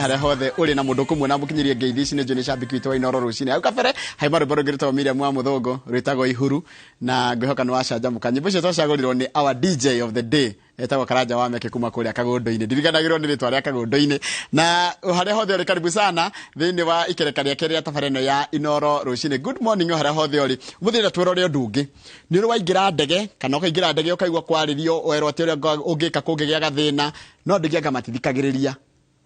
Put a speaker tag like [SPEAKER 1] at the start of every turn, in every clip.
[SPEAKER 1] Harĩa hothe ũrĩ na mũndũ kũmwe na mũkinyirie ngeithi ici, nĩ njũĩ nĩ cambĩki witũ wa Inoro rũcinĩ. Hau kabere haima rwĩmbo rũngĩ rwĩtagwo Miriam wa Mũthũngũ, rwĩtagwo Ihuru, na ngwĩhoka nĩ wacanjamũka. Nyĩmbo icio twacagũrirwo nĩ our DJ of the day, etagwo Karanja wa Meke kuma kũrĩa Kagũndũ-inĩ. Ndiriganagĩrwo nĩ rĩtwa rĩa Kagũndũ-inĩ. Na harĩa hothe ũrĩ, karibu sana thĩinĩ wa ikereka rĩake rĩa tabarĩra ĩno ya Inoro rũcinĩ. Good morning o harĩa hothe ũrĩ. Ũmũthĩ ndĩrenda twĩrore ũndũ ũngĩ. Nĩ ũrĩ waingĩra ndege kana ũkaingĩra ndege ũkaigua kwarĩrio, werwo atĩ ũrĩa ũngĩka kũngĩgĩa gathĩna, no andũ aingĩ anga matithikagĩrĩria.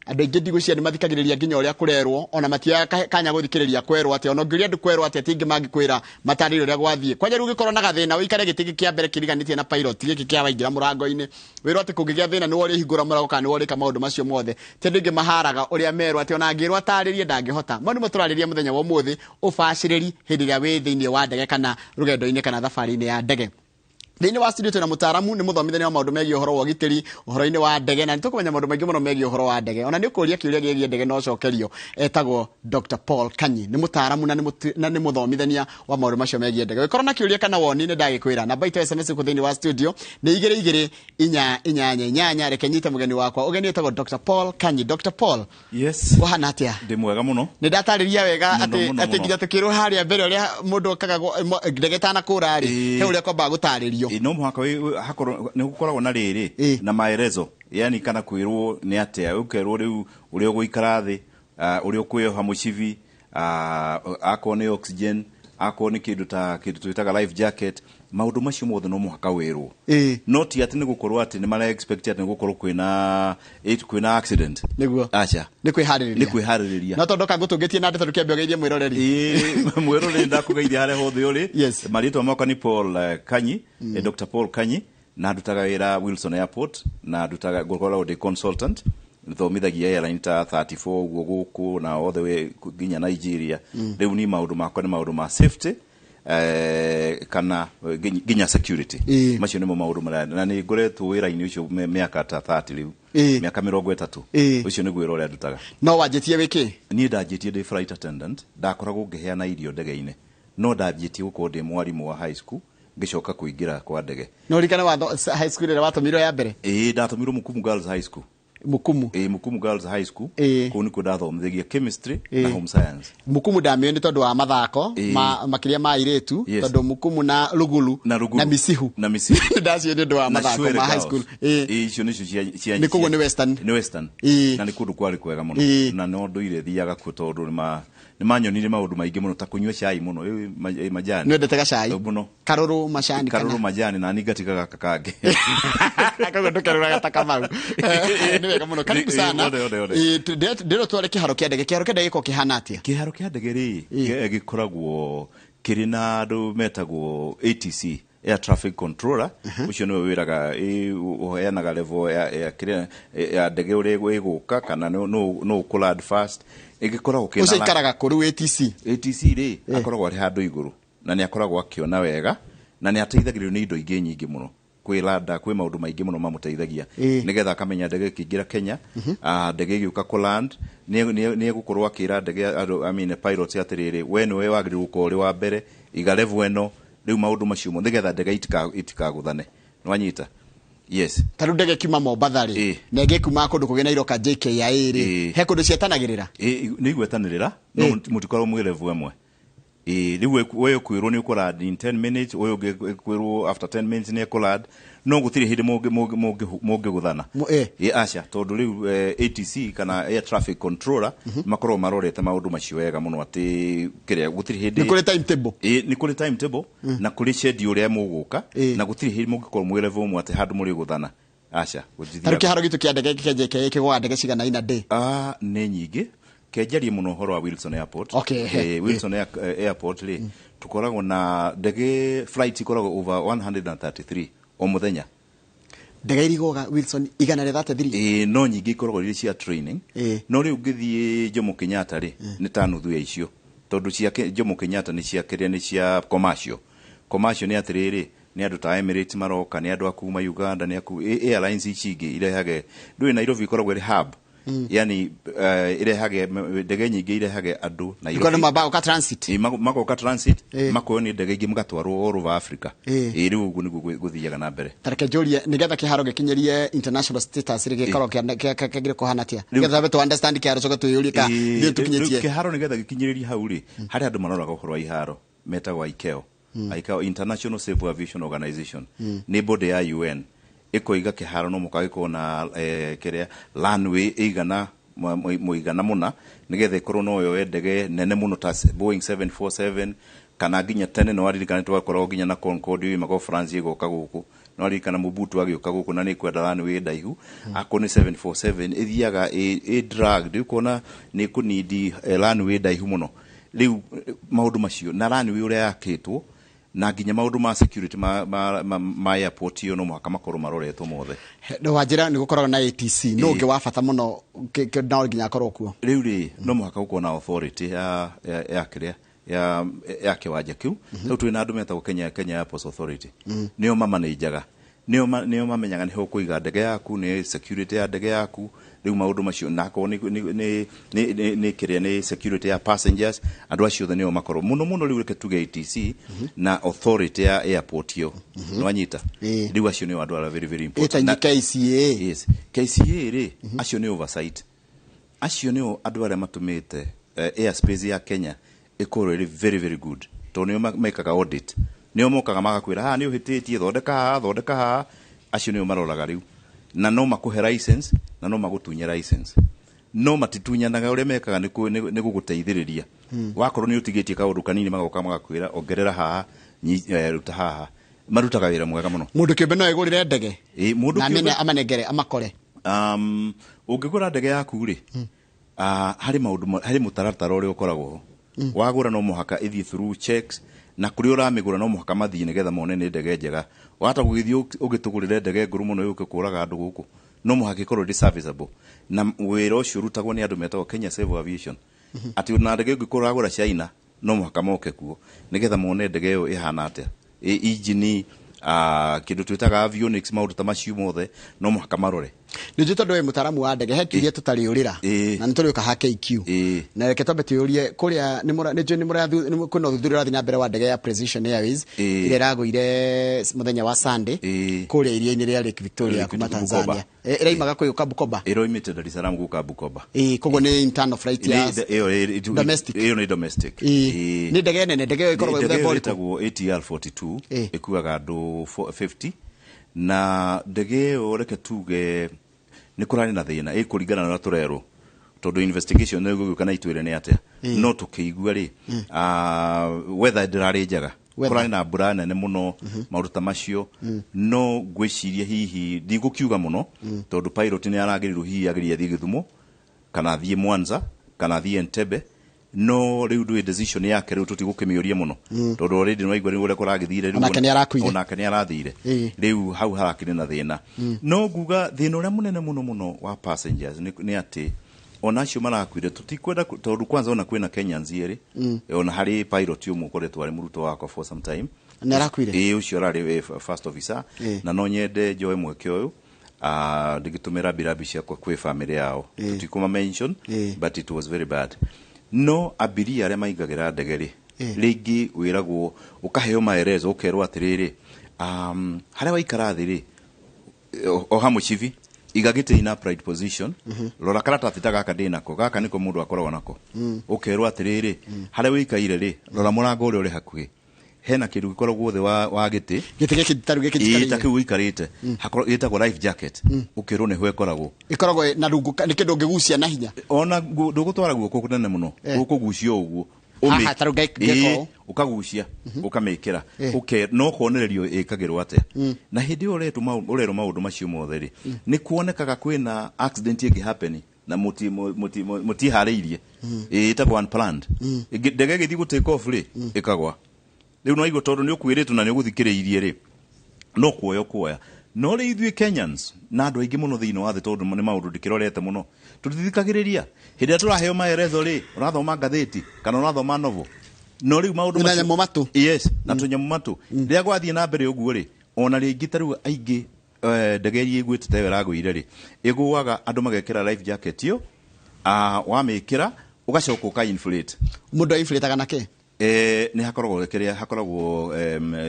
[SPEAKER 1] Andũ aingĩ ndigwĩciria nĩ mathikagĩrĩria nginya ũrĩa kũrerwo, ona matioyaga kanya gũthikĩrĩria kwerwo atĩa. Ona ũngĩũria andũ kwerwo atĩa, ti aingĩ mangĩkwĩra matarĩrie ũrĩa gwathiĩ. Kwanja rĩu ũngĩkorwo na gathĩna, ũikare gĩtĩ gĩkĩ kĩa mbere kĩriganĩtie na pilot, gĩkĩ kĩa waingĩra mũrango-inĩ, wĩrwo atĩ kũngĩgĩa thĩna nĩwe ũrĩhingũra mũrango kana nĩwe ũrĩka maũndũ macio mothe. Ti andũ aingĩ maharaga ũrĩa merwo atĩ ona angĩrwo atarĩrie ndangĩhota. Mau nĩmo tũrarĩria mũthenya wa ũmũthĩ, ũbacĩrĩri hĩndĩ ĩrĩa wĩ thĩinĩ wa ndege kana rũgendo-inĩ kana thabarĩ-inĩ ya ndege. Thĩinĩ wa studio twĩna mũtaaramu, nĩ mũthomithania wa maũndũ megiĩ ũhoro wa ũgitĩri ũhoro-inĩ wa ndege, na nĩ tũkũmenya maũndũ maingĩ mũno megiĩ ũhoro wa ndege. Ona nĩ ũkũria kĩũria gĩgiĩ ndege no ũcokerio. Etagwo Dr. Paul Kanyi, nĩ mũtaaramu na nĩ mũthomithania wa maũndũ macio megiĩ ndege. Ũngĩkorwo na kĩũria kana woni, nĩ ndagĩkwĩra namba itũ ya SMS gũkũ thĩinĩ wa studio nĩ 22488. Reke nyite mũgeni wakwa ũgeni, etagwo Dr. Paul Kanyi. Dr. Paul,
[SPEAKER 2] Yes.
[SPEAKER 1] ũhana atĩa?
[SPEAKER 2] Ndĩ mwega mũno.
[SPEAKER 1] Nĩ ndatarĩria wega
[SPEAKER 2] Mũno,
[SPEAKER 1] atĩ
[SPEAKER 2] mũno,
[SPEAKER 1] atĩ
[SPEAKER 2] mũno.
[SPEAKER 1] nginya tũkĩrwo harĩa mbere ũrĩa mũndũ okaga ndege ĩtanakũra rĩ, he ũrĩa kwambaga gũtarĩrio.
[SPEAKER 2] Ĩ, no mũhaka hakorwo nĩ gũkoragwo na rĩrĩ na maelezo, yani kana kwĩrwo nĩ atĩa, ũkerwo rĩu ũrĩa ũgũikara thĩ, ũrĩa ũkwĩyoha mũcibi, akorwo nĩ oxygen, akorwo nĩ kĩndũ ta kĩndũ twĩtaga life jacket, maũndũ macio mothe no mũhaka wĩrwo. No ti atĩ nĩ gũkorwo atĩ nĩ mara expect atĩ nĩ gũkorwo kwĩna accident.
[SPEAKER 1] Nĩguo.
[SPEAKER 2] Aca.
[SPEAKER 1] Nĩ kwĩharĩrĩria.
[SPEAKER 2] Nĩ kwĩharĩrĩria.
[SPEAKER 1] No tondũ kangũtũngĩtie na ndeto, rĩkĩambe ũgeithie mwĩroreri.
[SPEAKER 2] Ĩĩ, mwĩroreri, ndakũgeithia harĩa hothe ũrĩ. Marĩtwa makwa nĩ Paul Kanyi, Dr. Paul Kanyi, na ndutaga wĩra Wilson Airport, na ndutaga, ngoragwo ndĩ consultant, thomithagia airline ta 34 ũguo gũkũ na all the way nginya Nigeria. Rĩu ni maũndũ makwa nĩ maũndũ ma safety kana nginya security. Macio nĩmo maũndũ marĩa, na nĩ ngoretwo wĩra-inĩ ũcio mĩaka ta 30 rĩu. Mĩaka 30. Ũcio nĩguo wĩra ũrĩa ndutaga.
[SPEAKER 1] No wanjĩtie wĩkĩ?
[SPEAKER 2] Niĩ ndanjĩtie ndĩ flight attendant, ndakoragwo ngĩheana irio ndege-inĩ, no ndanjĩtie gũkorwo ndĩ mwarimũ wa high school, ngĩcoka kũingĩra kwa ndege.
[SPEAKER 1] No ririkane watho high school ĩrĩa watũmirwo ya mbere?
[SPEAKER 2] Ĩĩ, ndatũmirwo Mukumu Girls High School.
[SPEAKER 1] Mukumu?
[SPEAKER 2] Ĩĩ, Mukumu Girls High School. Kũu nĩkuo ndathomithagia chemistry na home science.
[SPEAKER 1] Mukumu ndamĩũĩ nĩ tondũ wa mathako makĩria ma airĩtu, tondũ Mukumu na Ruguru
[SPEAKER 2] na Ruguru
[SPEAKER 1] na Misihu.
[SPEAKER 2] Na Misihu.
[SPEAKER 1] Ndacio nĩ ũndũ wa
[SPEAKER 2] na
[SPEAKER 1] mathako
[SPEAKER 2] Shwele
[SPEAKER 1] ma high
[SPEAKER 2] Girls.
[SPEAKER 1] school.
[SPEAKER 2] Ĩĩ, icio nĩcio cia
[SPEAKER 1] Nĩ koguo nĩ Western.
[SPEAKER 2] Nĩ Western. Na nĩ kũndũ kwarĩ kwega mũno. Na no ndũire thiaga kuo tondũ nĩ manyonirie maũndũ maingĩ mũno, ta kũnyua cai mũno, ĩ, majani.
[SPEAKER 1] Nĩ wendete gacai?
[SPEAKER 2] Mũno.
[SPEAKER 1] Karũrũ macani?
[SPEAKER 2] Karũrũ
[SPEAKER 1] kana
[SPEAKER 2] majani, na ni ngatiga gaka kangĩ.
[SPEAKER 1] Koguo ndũkerũraga ta Kamau. Nĩ wega mũno, karibu sana.
[SPEAKER 2] One, one, one.
[SPEAKER 1] Ĩĩ, ndĩrwo tware kĩharo kĩa ndege. Kĩharo kĩa ndege gĩkoragwo kĩhana atĩa?
[SPEAKER 2] Kĩharo kĩa ndege rĩ, gĩkoragwo kĩrĩ na andũ metagwo ATC, air traffic controller. Ũcio nĩwe wĩraga ũheanaga level ya kĩrĩa ya ndege ũrĩa ĩgũka kana no ũkũ land fast. Ĩgĩkoragwo kĩna
[SPEAKER 1] Ũcio ikaraga kũ rĩu, ATC?
[SPEAKER 2] ATC rĩ, akoragwo arĩ handũ igũrũ na nĩ akoragwo akĩona wega, na nĩ ateithagĩrĩrio nĩ indo ingĩ nyingĩ mũno, kwĩ rada, kwĩ maũndũ maingĩ mũno mamũteithagia nĩgetha akamenya ndege ĩkĩingĩra Kenya, ndege ĩgĩũka kũ land, nĩ egũkorwo akĩra ndege andũ, I mean pilots, atĩrĩrĩ, we nĩwe wagĩrĩirwo gũkorwo ũrĩ wa mbere, iga level ĩno. Rĩu maũndũ macio mothe nĩgetha ndege itikagũthane. Nĩwanyita? Yes.
[SPEAKER 1] Ta rĩu ndege kiuma Mombatha rĩ, na ĩngĩ kuma kũndũ kũngĩ Nairobi JKIA rĩ, he kũndũ cietanagĩrĩra?
[SPEAKER 2] Ĩ, nĩ igwetanĩrĩra, no mũtikoragwo mwĩ level ĩmwe. Ĩ, rĩu we ũkwĩrwo nĩ ũkũland in 10 minutes, ũyũ ũngĩ ũkwĩrwo after 10 minutes nĩ ekũland, no gũtirĩ hĩndĩ mũngĩgũthana. Ĩ, aca, tondũ rĩu ATC kana air traffic controller makoragwo marorete maũndũ macio wega mũno atĩ kĩrĩa gũtirĩ hĩndĩ
[SPEAKER 1] Nĩ kũrĩ timetable?
[SPEAKER 2] Ĩ, nĩ kũrĩ timetable na kũrĩ schedule ũrĩa mũgũka, na gũtirĩ hĩndĩ mũngĩkorwo mwĩ level ũmwe atĩ handũ mũrĩgũthana. Aca.
[SPEAKER 1] Ta rĩu kĩharo gitũ kĩa ndege kĩa JKIA kĩgũaga ndege cigana ina day?
[SPEAKER 2] Ah, nĩ nyingĩ. Kenjarie mũno ũhoro wa Wilson Airport. Wilson Airport rĩ, tũkoragwo na ndege, flight ikoragwo over 133 o mũthenya.
[SPEAKER 1] Ndege irigũaga Wilson 133?
[SPEAKER 2] Ĩĩ, no nyingĩ ikoragwo irĩ cia training. No rĩu ũngĩthiĩ Jomo Kenyatta rĩ, nĩ ta nuthu ya icio, tondũ cia Jomo Kenyatta nĩ cia kĩrĩa, nĩ cia commercial. Commercial nĩ atĩrĩrĩ, nĩ andũ ta Emirates maroka, nĩ andũ a kuma Uganda, nĩ aku airlines ici ingĩ irehage. Ndũĩ Nairobi ĩkoragwo ĩrĩ hub. Yani irehage ndege nyingĩ, irehage andũ
[SPEAKER 1] Nairobi. Nĩ magoka transit.
[SPEAKER 2] Magoka transit, makoyo nĩ ndege ingĩ, magatwarwo all over Africa. Rĩu ũguo nĩguo gũthiaga na mbere.
[SPEAKER 1] Tareke njũrie, nĩgetha kĩharo gĩkinyĩrie international status rĩ, gĩkorwo kĩagĩrĩire kũhana atĩa, nĩgetha tũ understand kĩharo, coke twĩyũrie ka ithuĩ tũkinyĩtie?
[SPEAKER 2] Kĩharo nĩgetha gĩkinyĩrĩrie hau rĩ, harĩ andũ maroraga ũhoro wa iharo metagwo ICAO. ICAO, International Civil Aviation Organization, nĩ body ya UN ĩkoiga kĩharo no mũka gĩkorwo na kĩrĩa runway ĩigana mũigana mũna, nĩgetha ĩkorwo no yoe ndege nene mũno ta Boeing 747, kana nginya tene no waririkana twakoragwo nginya na Concorde yumaga France ĩgoka gũkũ. No waririkana Mobutu agĩũka gũkũ na nĩ kwenda runway ndaihu, akorwo nĩ 747 ĩthiaga ĩ dragged, ũkona nĩ kũnindi runway ndaihu mũno. Rĩu maũndũ macio na runway ũrĩa yakĩtwo na nginya maũndũ ma security ma airport ĩyo no mũhaka makorwo maroretwo mothe.
[SPEAKER 1] Wanjĩra nĩ gũkoragwo na ATC no ũngĩ wa bata mũno no nginya akorwo kuo.
[SPEAKER 2] Rĩu rĩ, no mũhaka gũkorwo na authority ya kĩrĩa ya kĩwanja kĩu. Rĩu twĩna andũ metagwo Kenya Airports Authority, nĩo mamanĩnjaga, nĩo mamenyaga nĩho ũkũiga ndege yaku, nĩ security ya ndege yaku. Rĩu maũndũ macio na akorwo nĩ kĩrĩa nĩ security ya passengers, andũ acio othe nĩo makorwo mũno mũno. Rĩu reke tuge ATC na authority ya airport ĩyo, nĩwanyita? Rĩu acio nĩo andũ arĩa very very important.
[SPEAKER 1] Ĩtanyi KCAA.
[SPEAKER 2] Yes, KCA rĩ, acio nĩ oversight, acio nĩo andũ arĩa matũmĩte airspace ya Kenya ĩkorwo ĩrĩ very very good, tondũ nĩo mekaga audit, nĩo mokaga magakwĩra haha nĩ ũhĩtĩtie, thondeka haha, thondeka haha. Acio nĩo maroraga rĩu, na no makũhe license na no magũtunye license, no matitunyanaga. Ũrĩa mekaga nĩ gũgũteithĩrĩria. Wakorwo nĩ ũtigĩtie kaũndũ kanini, magoka magakwĩra ongerera haha, ruta haha. Marutaga wĩra mwega mũno.
[SPEAKER 1] Mũndũ kĩũmbe no egũrĩre ndege?
[SPEAKER 2] Mũndũ
[SPEAKER 1] na amene amanengere amakore?
[SPEAKER 2] Ũngĩgũra ndege yaku rĩ, harĩ maũndũ harĩ mũtaratara ũrĩa ũkoragwo ho. Wagũra no mũhaka ĩthiĩ through checks, na kũrĩa ũramĩgũra no mũhaka mathiĩ nĩgetha mone nĩ ndege njega. Wahota gũgĩthiĩ ũgĩtũgũrĩre ndege ngũrũ mũno yũke kũraga andũ gũkũ. No mũhaka ĩkorwo ĩrĩ serviceable, na wĩra ũcio ũrutagwo nĩ andũ metagwo Kenya Civil Aviation, atĩ ona ndege ũngĩkorwo ũragũra China no mũhaka moke kuo nĩgetha mone ndege ĩyo ĩhana atĩa, engine, kĩndũ twĩtaga avionics, maũndũ ta macio mothe no mũhaka marore.
[SPEAKER 1] Nĩ njũĩ tondũ wĩ mũtaaramu wa ndege, he kĩũria tũtarĩũrĩra na nĩ tũrĩũka ha KQ, na reke twambe twĩyũrie kũrĩa nĩ njũĩ nĩ kwĩna ũthuthuria ũrathiĩ na mbere wa ndege ya Precision Airways ĩrĩa ĩragũire mũthenya wa Sunday kũrĩa iria-inĩ rĩa Lake Victoria
[SPEAKER 2] Lake
[SPEAKER 1] kuma
[SPEAKER 2] Bukoba.
[SPEAKER 1] Tanzania. Ĩraimaga kũyũka Bukoba.
[SPEAKER 2] Ĩroimĩte Dar es Salaam gũka Bukoba.
[SPEAKER 1] Koguo nĩ internal flight ya domestic.
[SPEAKER 2] Ĩyo nĩ domestic.
[SPEAKER 1] Nĩ ndege nene, ndege ĩyo ĩkoragwo
[SPEAKER 2] Ndege ĩyo
[SPEAKER 1] ĩmũthemba ũrĩkũ?
[SPEAKER 2] ĩtagwo ATR 42, ĩkuaga andũ 50, na ndege ĩyo reke tuge nĩ kũrarĩ na thĩna ĩkũringana na ũrĩa tũrerwo, tondũ investigation nĩ ĩgũgĩũka na itwĩre nĩ atĩa, no tũkĩigua rĩ, weather ndĩrarĩ njega.
[SPEAKER 1] Weather.
[SPEAKER 2] Kũrarĩ na mbura nene mũno, maũndũ ta macio. No ngwĩciria hihi ndigũkiuga mũno, tondũ pilot nĩ aragĩrĩirwo hihi agĩrĩire athiĩ Gĩthumo kana athiĩ Mwanza kana athiĩ Entebbe, no rĩu ndũĩ decision yake, rĩu tũtigũkĩmĩũria mũno, tondũ already nĩwaigua rĩu ũrĩa kũragĩthire rĩu.
[SPEAKER 1] Onake nĩ arakuire.
[SPEAKER 2] Onake nĩ arathire. Rĩu hau harakĩrĩ na thĩna, no nguga thĩna ũrĩa mũnene mũno mũno wa passengers nĩ atĩ ona acio marakuire tũtikwenda tondũ kwanza ona kwĩna Kenyans erĩ, ona harĩ pilot ũmwe ũkoretwo arĩ mũrutwo wakwa for some time.
[SPEAKER 1] Nĩ arakuire?
[SPEAKER 2] Ĩĩ, ũcio ararĩ first officer. Na no nyende njoe mweke ũyũ ndĩgĩtũmĩra mbirabi ciakwa kwĩ family yao. Tũtikũma mention, but it was very bad. No abiria arĩa maingagĩra ndege rĩ, rĩngĩ wĩragwo ũkaheo maelezo, ũkerwo atĩrĩrĩ, harĩa waikara thĩ rĩ, oha mũcibi, iga gĩtĩ in upright position, rora karatathi ta gaka ndĩ nako, gaka nĩko mũndũ akoragwo nako. Ũkerwo atĩrĩrĩ, harĩa wĩikaire rĩ, rora mũrango ũrĩa ũrĩ hakuhĩ, hena kĩndũ gĩkoragwo thĩ wa gĩtĩ.
[SPEAKER 1] Gĩtĩ gĩkĩ tarĩu gĩkĩ
[SPEAKER 2] Ĩĩ, ta
[SPEAKER 1] njikarĩire.
[SPEAKER 2] kĩu ũikarĩte. Gĩtagwo life jacket, ũkerwo nĩho ĩkoragwo.
[SPEAKER 1] Ĩkoragwo na rungu, nĩ kĩndũ ũngĩgucia na hinya?
[SPEAKER 2] Ona ndũgũtwara guoko kũnene mũno, ũkũgucia ũguo.
[SPEAKER 1] Haha, ta rĩu ngeka ũũ.
[SPEAKER 2] Ũkagucia ũkamĩkĩra. No kuonererio ĩkagĩrwo atĩa, na hĩndĩ ĩyo ũrerwo maũndũ macio mothe rĩ, nĩ kuonekaga kwĩna accident ĩngĩ happen na mũtiharĩirie. Ĩtagwo unplanned. Ndege ĩgĩthiĩ gũ take off rĩ, ĩkagwa. Rĩu no igua tondũ nĩ ũkwĩrĩtwo na nĩ ũgũthikĩrĩirie rĩ, no kuoya kuoya. No rĩ, ithuĩ Kenyans na andũ aingĩ mũno thĩinĩ wa thĩ, tondũ nĩ maũndũ ndĩkĩrorete mũno, tũtithikagĩrĩria hĩndĩ ĩrĩa tũraheo maelezo rĩ, ũrathoma ngathĩti kana ũrathoma novel, no rĩu maũndũ
[SPEAKER 1] Na nyamũ matũ.
[SPEAKER 2] Yes, na tũnyamũ matũ. Rĩrĩa gwathiĩ na mbere ũguo rĩ, ona rĩngĩ ta rĩu aingĩ Ndege iria iguĩte ta ĩyo ĩragũire rĩ, ĩgũaga andũ magekĩra life jacket ĩyo, wamĩkĩra ũgacoka ũka inflate.
[SPEAKER 1] Mũndũ ainflataga na kĩ?
[SPEAKER 2] Nĩ hakoragwo kĩrĩa hakoragwo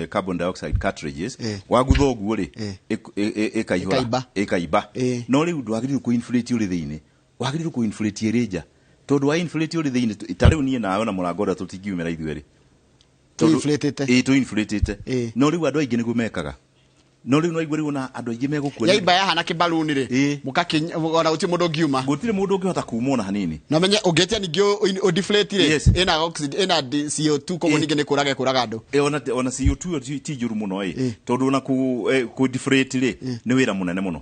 [SPEAKER 2] carbon dioxide cartridges. Wagutha ũguo rĩ, ĩkaihũra.
[SPEAKER 1] Ĩkaimba.
[SPEAKER 2] Ĩkaimba. No rĩu ndwagĩrĩirwo kũ inflate ũrĩ thĩinĩ, wagĩrĩirwo kũ inflate ĩrĩ nja, tondũ wa inflate ũrĩ thĩinĩ, ta rĩu niĩ nawe na mũrango ũrĩa tũtingiumĩra ithuerĩ.
[SPEAKER 1] Tũ-inflatĩte.
[SPEAKER 2] Ĩ, tũ-inflatĩte. No rĩu andũ aingĩ nĩguo mekaga, no rĩu no igue rĩu ona andũ aingĩ megũkua.
[SPEAKER 1] Yaimba yahana kĩbaluni rĩ, ona gũtirĩ mũndũ ũngiuma.
[SPEAKER 2] Gũtirĩ mũndũ ũngĩhota kuma ona hanini.
[SPEAKER 1] Na menye ũngĩtia ningĩ ũdeflate rĩ, ĩna oxygen, ĩna CO2, koguo ningĩ nĩ kũraga ĩkũraga andũ.
[SPEAKER 2] Ona CO2 ĩyo ti njũru mũno ĩ, tondũ ona ku deflate rĩ, nĩ wĩra mũnene mũno.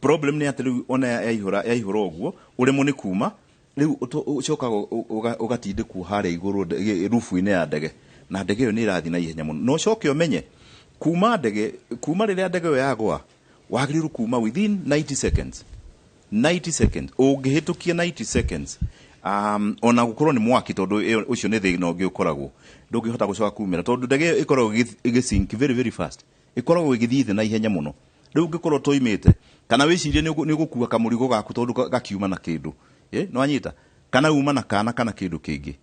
[SPEAKER 2] Problem nĩ atĩ rĩu ona yaihũra ũguo ũremwo nĩ kuma, rĩu ũcokaga ũgatindĩkwo harĩa igũrũ rufu-inĩ ya ndege, na ndege ĩyo nĩ ĩrathiĩ na ihenya mũno. Na ũcoke ũmenye kuma ndege, kuma rĩrĩa ndege ĩyo yagwa, wagĩrĩirwo kuma within 90 seconds, 90 seconds. Ũngĩhĩtũkia 90 seconds, ona gũkorwo nĩ mwaki, tondũ ũcio nĩ thĩna ũngĩ ũkoragwo, ndũngĩhota gũcoka kumĩra, tondũ ndege ĩyo ĩkoragwo ĩgĩsink very very fast, ĩkoragwo ĩgĩthiĩ thĩ na ihenya mũno. Rĩu ũngĩkorwo tũimĩte kana wĩcirie nĩ ũgũkua kamũrigo gaku, tondũ gakiuma na kĩndũ, nĩwanyita, kana uma na kana kana kĩndũ kĩngĩ,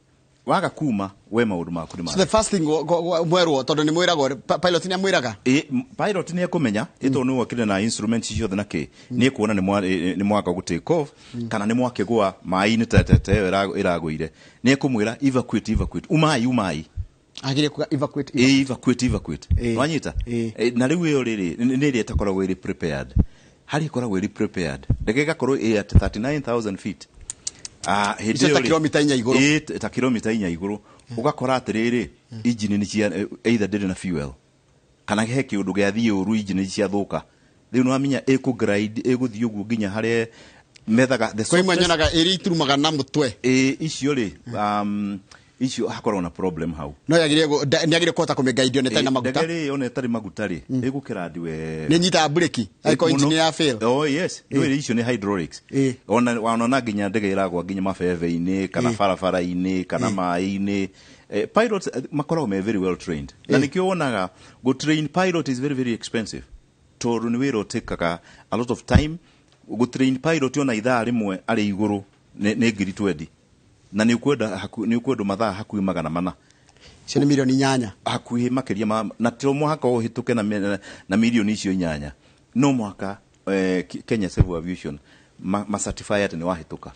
[SPEAKER 2] waga kuma we maũndũ maku nĩ
[SPEAKER 1] So the first thing mwerwo, tondũ nĩ mwĩragwo, pilot nĩ amwĩraga?
[SPEAKER 2] Ĩ, pilot nĩ ekũmenya, ĩ, tondũ nĩ wokire na instruments ciothe na kĩ, nĩ ekuona nĩ mwaka gũ take off kana nĩ mwakĩgũa maĩ-inĩ ta ĩyo ĩragũire, nĩ ekũmwĩra evacuate, evacuate, umai, umai.
[SPEAKER 1] Agire kuga evacuate.
[SPEAKER 2] Ĩ, evacuate, evacuate. Nwanyita? Na rĩu ĩyo rĩrĩ nĩ ĩrĩa ĩtakoragwo ĩrĩ prepared, harĩa ĩkoragwo ĩrĩ prepared, ndege ĩgakorwo ĩ at 39,000 feet. Hĩndĩ
[SPEAKER 1] Icio
[SPEAKER 2] ĩyo
[SPEAKER 1] ta
[SPEAKER 2] rĩ,
[SPEAKER 1] kilomita 4 igũrũ.
[SPEAKER 2] Ĩ, ta kilomita 4 igũrũ, ũgakora atĩrĩrĩ, engine nĩ cia either ndĩrĩ na fuel kana he kĩũndũ gĩathiĩ ũru, engine nĩ ciathũka. Rĩu nĩwamenya ĩkũ glide, ĩgũthiĩ ũguo nginya harĩa methaga the
[SPEAKER 1] Kwĩ imwe
[SPEAKER 2] softest.
[SPEAKER 1] nyonaga ĩrĩa iturumaga na mũtwe.
[SPEAKER 2] Ĩ, icio rĩ, icio hakoragwo na problem hau.
[SPEAKER 1] No nĩ yagĩrĩire kũhota kũmĩgaidio nĩ ĩtarĩ na maguta.
[SPEAKER 2] Ndege rĩ, ona ĩtarĩ maguta rĩ, ĩgũkĩra ndi wega.
[SPEAKER 1] Nĩ nyitaga breki angĩkorwo
[SPEAKER 2] Mũno.
[SPEAKER 1] engine ya fail.
[SPEAKER 2] Oh yes, nĩ icio nĩ hydraulics. Ona ona nginya ndege ĩragwa nginya mabebe-inĩ kana barabara-inĩ kana maĩ-inĩ. Pilots makoragwo me very well trained. Na nĩkĩo wonaga go train pilot is very very expensive, tondũ nĩ wĩra ũtĩkaga a lot of time. Go train pilot ona ithaa rĩmwe arĩ igũrũ nĩ ngiri 20, na nĩ ũkwenda nĩ ũkwendwo mathaa hakuhĩ 400.
[SPEAKER 1] Icio nĩ mirioni 8.
[SPEAKER 2] Hakuhĩ makĩria ma, na to mũhaka ũhĩtũke na mirioni icio 8, no mũhaka Kenya Civil Aviation ma certify atĩ nĩ wahĩtũka.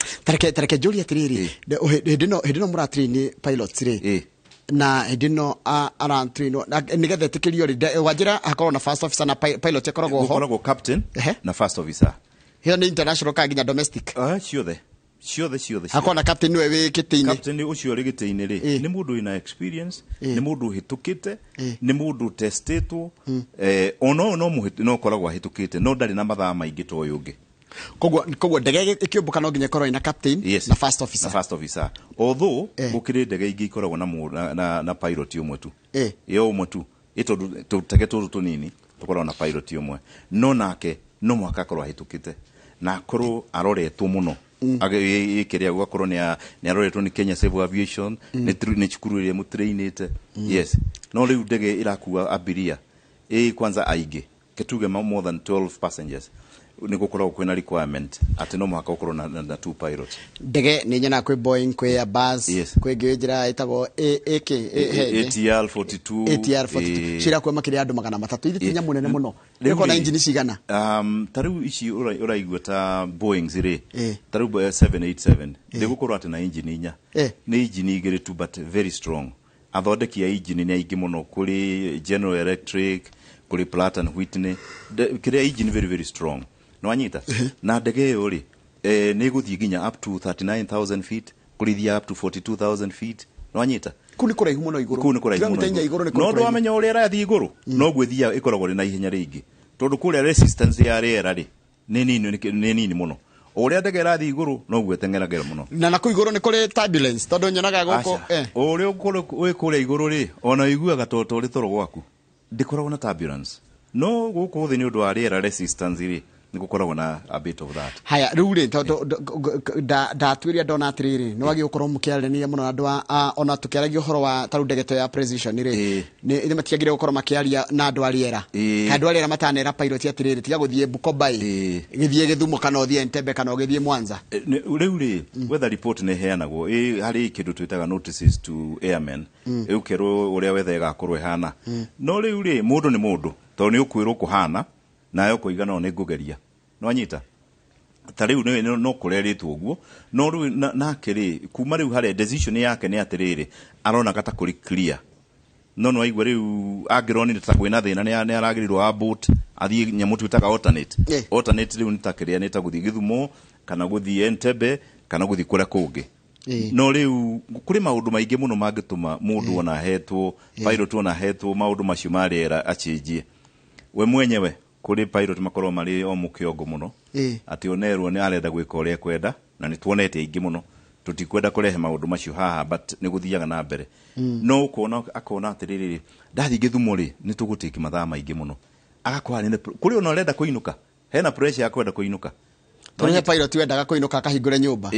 [SPEAKER 1] Tareke njũrie atĩrĩrĩ, hĩndĩ ĩno mũratrain pilots rĩ, na hĩndĩ ĩno aratrainwo nĩgetha ĩtĩkĩrio rĩ, wanjĩra hakorwo na first officer na pilot ĩkoragwo ho.
[SPEAKER 2] Gũkoragwo captain na first officer.
[SPEAKER 1] Ĩyo nĩ international kana nginya domestic?
[SPEAKER 2] Ciothe. Ciothe, ciothe, ciothe.
[SPEAKER 1] Hakorwo na captain nĩwe wĩ gĩtĩ-inĩ.
[SPEAKER 2] Captain ũcio ũrĩ gĩtĩ-inĩ rĩ, nĩ mũndũ wĩna experience, nĩ mũndũ ũhĩtũkĩte, nĩ mũndũ testĩtwo, ona ũyũ no ũkoragwo ahĩtũkĩte, no ndarĩ na mathaa maingĩ ta ũyũ ũngĩ.
[SPEAKER 1] Koguo ndege ĩkĩũmbũka no nginya ĩkorwo ĩna captain na first officer.
[SPEAKER 2] Na first officer. Although gũkĩrĩ ndege ingĩ ikoragwo na pilot ũmwe tu. Ĩyo ũmwe tu. Ĩ tondũ tũtege tũtũ tũnini tũkoragwo na pilot ũmwe. No nake no mũhaka akorwo ahĩtũkĩte na akorwo aroretwo mũno. Kĩrĩa gũgakorwo nĩ aroretwo nĩ Kenya Civil Aviation, nĩ cukuru ĩrĩa ĩmũtrainĩte. Yes. No rĩu ndege ĩrakua abiria, ĩ kwanza aingĩ, kĩtuge more than 12 passengers, nĩ gũkoragwo kwĩna requirement atĩ no mũhaka ũkorwo na two pilots.
[SPEAKER 1] Ndege nĩ nyonaga kwĩ Boeing, kwĩ Airbus, kwĩ ĩngĩ njĩra ĩtagwo A, AK, A, he,
[SPEAKER 2] ATR 42.
[SPEAKER 1] ATR 42. Cirakua makĩria ya andũ 300. Ithe ti nyamũ nene mũno.
[SPEAKER 2] Rĩu
[SPEAKER 1] Ĩkoragwo na
[SPEAKER 2] rĩ,
[SPEAKER 1] engine cigana?
[SPEAKER 2] Ta rĩu ici ũraigua ta Boeings rĩ, ta rĩu 787 ndĩgũkorwo atĩ na engine 4. Nĩ engine 2 tu, but very strong. Athondeki a engine nĩ aingĩ mũno, kũrĩ General Electric, kũrĩ Pratt and Whitney. Kĩrĩa engine very very strong. Nĩwanyita? Na ndege ĩyo rĩ, nĩ ĩgũthiĩ nginya up to 39,000 feet, kũrĩ ithiaga up to 42,000 feet. Nĩwanyita?
[SPEAKER 1] Kũu nĩ kũraihu mũno igũrũ.
[SPEAKER 2] Kũu nĩ kũraihu mũno
[SPEAKER 1] Kilomita 4
[SPEAKER 2] igũrũ.
[SPEAKER 1] igũrũ nĩ
[SPEAKER 2] No
[SPEAKER 1] kũraihu.
[SPEAKER 2] ndwamenya ũrĩa ĩrathiĩ igũrũ, noguo ĩthiaga ĩkoragwo ĩrĩ na ihenya rĩingĩ, tondũ kũrĩa resistance ya rĩera rĩ nĩ nini, nĩ nini mũno. O ũrĩa ndege ĩrathiĩ igũrũ noguo ĩteng'eragĩra mũno.
[SPEAKER 1] Na kũu igũrũ nĩ kũrĩ turbulence, tondũ nyonaga gũkũ,
[SPEAKER 2] Aca. O ũrĩa ũkũrĩ wĩ kũrĩa igũrũ rĩ, ona ũiguaga ta ũrĩ toro gwaku. Ndĩkoragwo na turbulence. No gũkũ thĩ nĩ ũndũ wa rĩera resistance rĩ, Nĩ gũkoragwo na a bit of that.
[SPEAKER 1] Haya, rĩu rĩ, tondũ ndatuĩria ndona atĩrĩrĩ, nĩ wagĩrĩirwo gũkorwo mũkĩaranĩria mũno na andũ ona tũkĩaragia ũhoro wa tarĩu ndege ta ya Precision rĩ, nĩ matiagĩrĩire gũkorwo makĩaria na andũ a rĩera, kana andũ a rĩera matanera pilot atĩrĩrĩ, tiga gũthiĩ Bukoba ĩ, gĩthiĩ Gĩthumo kana ũthiĩ Entebbe kana ũgĩthiĩ Mwanza.
[SPEAKER 2] Rĩu rĩ, weather report nĩ ĩheanagwo harĩ kĩndũ twĩtaga notices to airmen, ũkerwo ũrĩa weather ĩgakorwo ĩhana. No rĩu rĩ, mũndũ nĩ mũndũ, tondũ nĩ ũkwĩrwo kũhana nawe ũkoiga no nĩ ngũgeria, nĩwanyita? Ta rĩu no kũrerĩtwo ũguo, no rĩu nake rĩ, kuma rĩu harĩa decision yake nĩ atĩrĩrĩ, aronaga ta kũrĩ clear, no nĩ waigua rĩu angĩronire ta kwĩna thĩna, nĩ aragĩrĩirwo abort, athiĩ nyamũ twĩtaga alternate. Alternate rĩu nĩ ta kĩrĩa, nĩ ta gũthiĩ Gĩthumo kana gũthiĩ Entebbe kana gũthiĩ kũrĩa kũngĩ. No rĩu kũrĩ maũndũ maingĩ mũno mangĩtũma mũndũ ona ahetwo, pilot ona ahetwo maũndũ macio ma rĩera, acĩnjie we mwenyewe. Kũrĩ pilot makorwo marĩ o mũkĩongo mũno, atĩ onerwo nĩ arenda gwĩka ũrĩa ekwenda, na nĩ tuonete aingĩ mũno. Tũtikwenda kũrehe maũndũ macio haha, but nĩ gũthiaga na mbere. No ũkona akona atĩrĩrĩ, ndathiĩ Gĩthumo rĩ, nĩ tũgũtĩki mathaa maingĩ mũno, agakora nĩ kũrĩ ona ũrenda kũinũka, hena pressure ya kwenda kũinũka.
[SPEAKER 1] Tondũ he pilot wendaga kũinũka akahingũre nyũmba.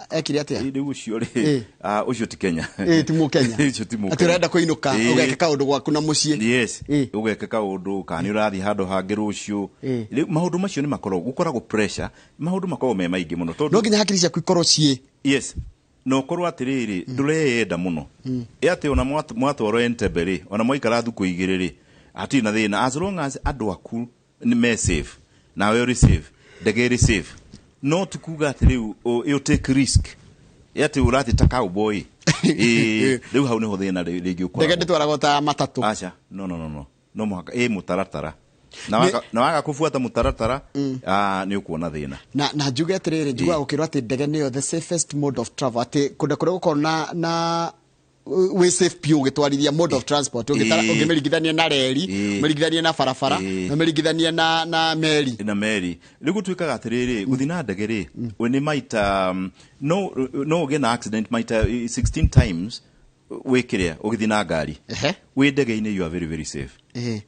[SPEAKER 1] Ekire atĩa?
[SPEAKER 2] Rĩu ũcio rĩ, ũcio ti Kenya.
[SPEAKER 1] Ti Mũkenya.
[SPEAKER 2] Ũcio ti Mũkenya.
[SPEAKER 1] Atĩ ũrenda kũinũka, ũgeke kaũndũ gwaku na mũciĩ.
[SPEAKER 2] Yes. Ũgeke kaũndũ kana nĩ ũrathiĩ handũ hangĩ rũciũ. Rĩu maũndũ macio nĩ makoragwo, gũkoragwo pressure, maũndũ makoragwo me maingĩ mũno tondũ
[SPEAKER 1] No nginya hakiri ciaku ikorwo ciĩ
[SPEAKER 2] Yes, na ũkorwo atĩrĩrĩ, ndũreyenda mũno, ĩ atĩ ona mwatwarwo Entebbe rĩ, ona mwaikara thukũ 2 rĩ, hatirĩ na thĩna, as long as andũ aku nĩ me safe, nawe ũrĩ safe, ndege ĩrĩ safe. No ti kuga atĩ rĩu you take risk, ĩ atĩ ũrathiĩ ta cowboy. Ĩ, rĩu hau nĩho thĩna rĩngĩ
[SPEAKER 1] Ndege
[SPEAKER 2] ũkoragwo.
[SPEAKER 1] ndĩtwaragwo ta matatũ.
[SPEAKER 2] Aca, no, no, no, no, no mũhaka ĩ mũtaratara, na waga kũbuata mũtaratara, nĩ ũkuona thĩna.
[SPEAKER 1] Na njuge atĩrĩrĩ, njugaga gũkĩrwo atĩ ndege nĩyo the safest mode of travel, atĩ kũndũ kũrĩa gũkoragwo na wĩ safe piũ ũgĩtwarithia mode of transport, ũngĩmĩringithania na reri, ũmĩringithanie na barabara, na ũmĩringithanie na meri.
[SPEAKER 2] Na meri. Rĩu gũtuĩkaga atĩrĩrĩ, gũthiĩ na ndege rĩ, we nĩ maita, no ũgĩe na accident maita 16 times wĩ kĩrĩa ũgĩthiĩ na ngari. Wĩ ndege-inĩ you are very very safe.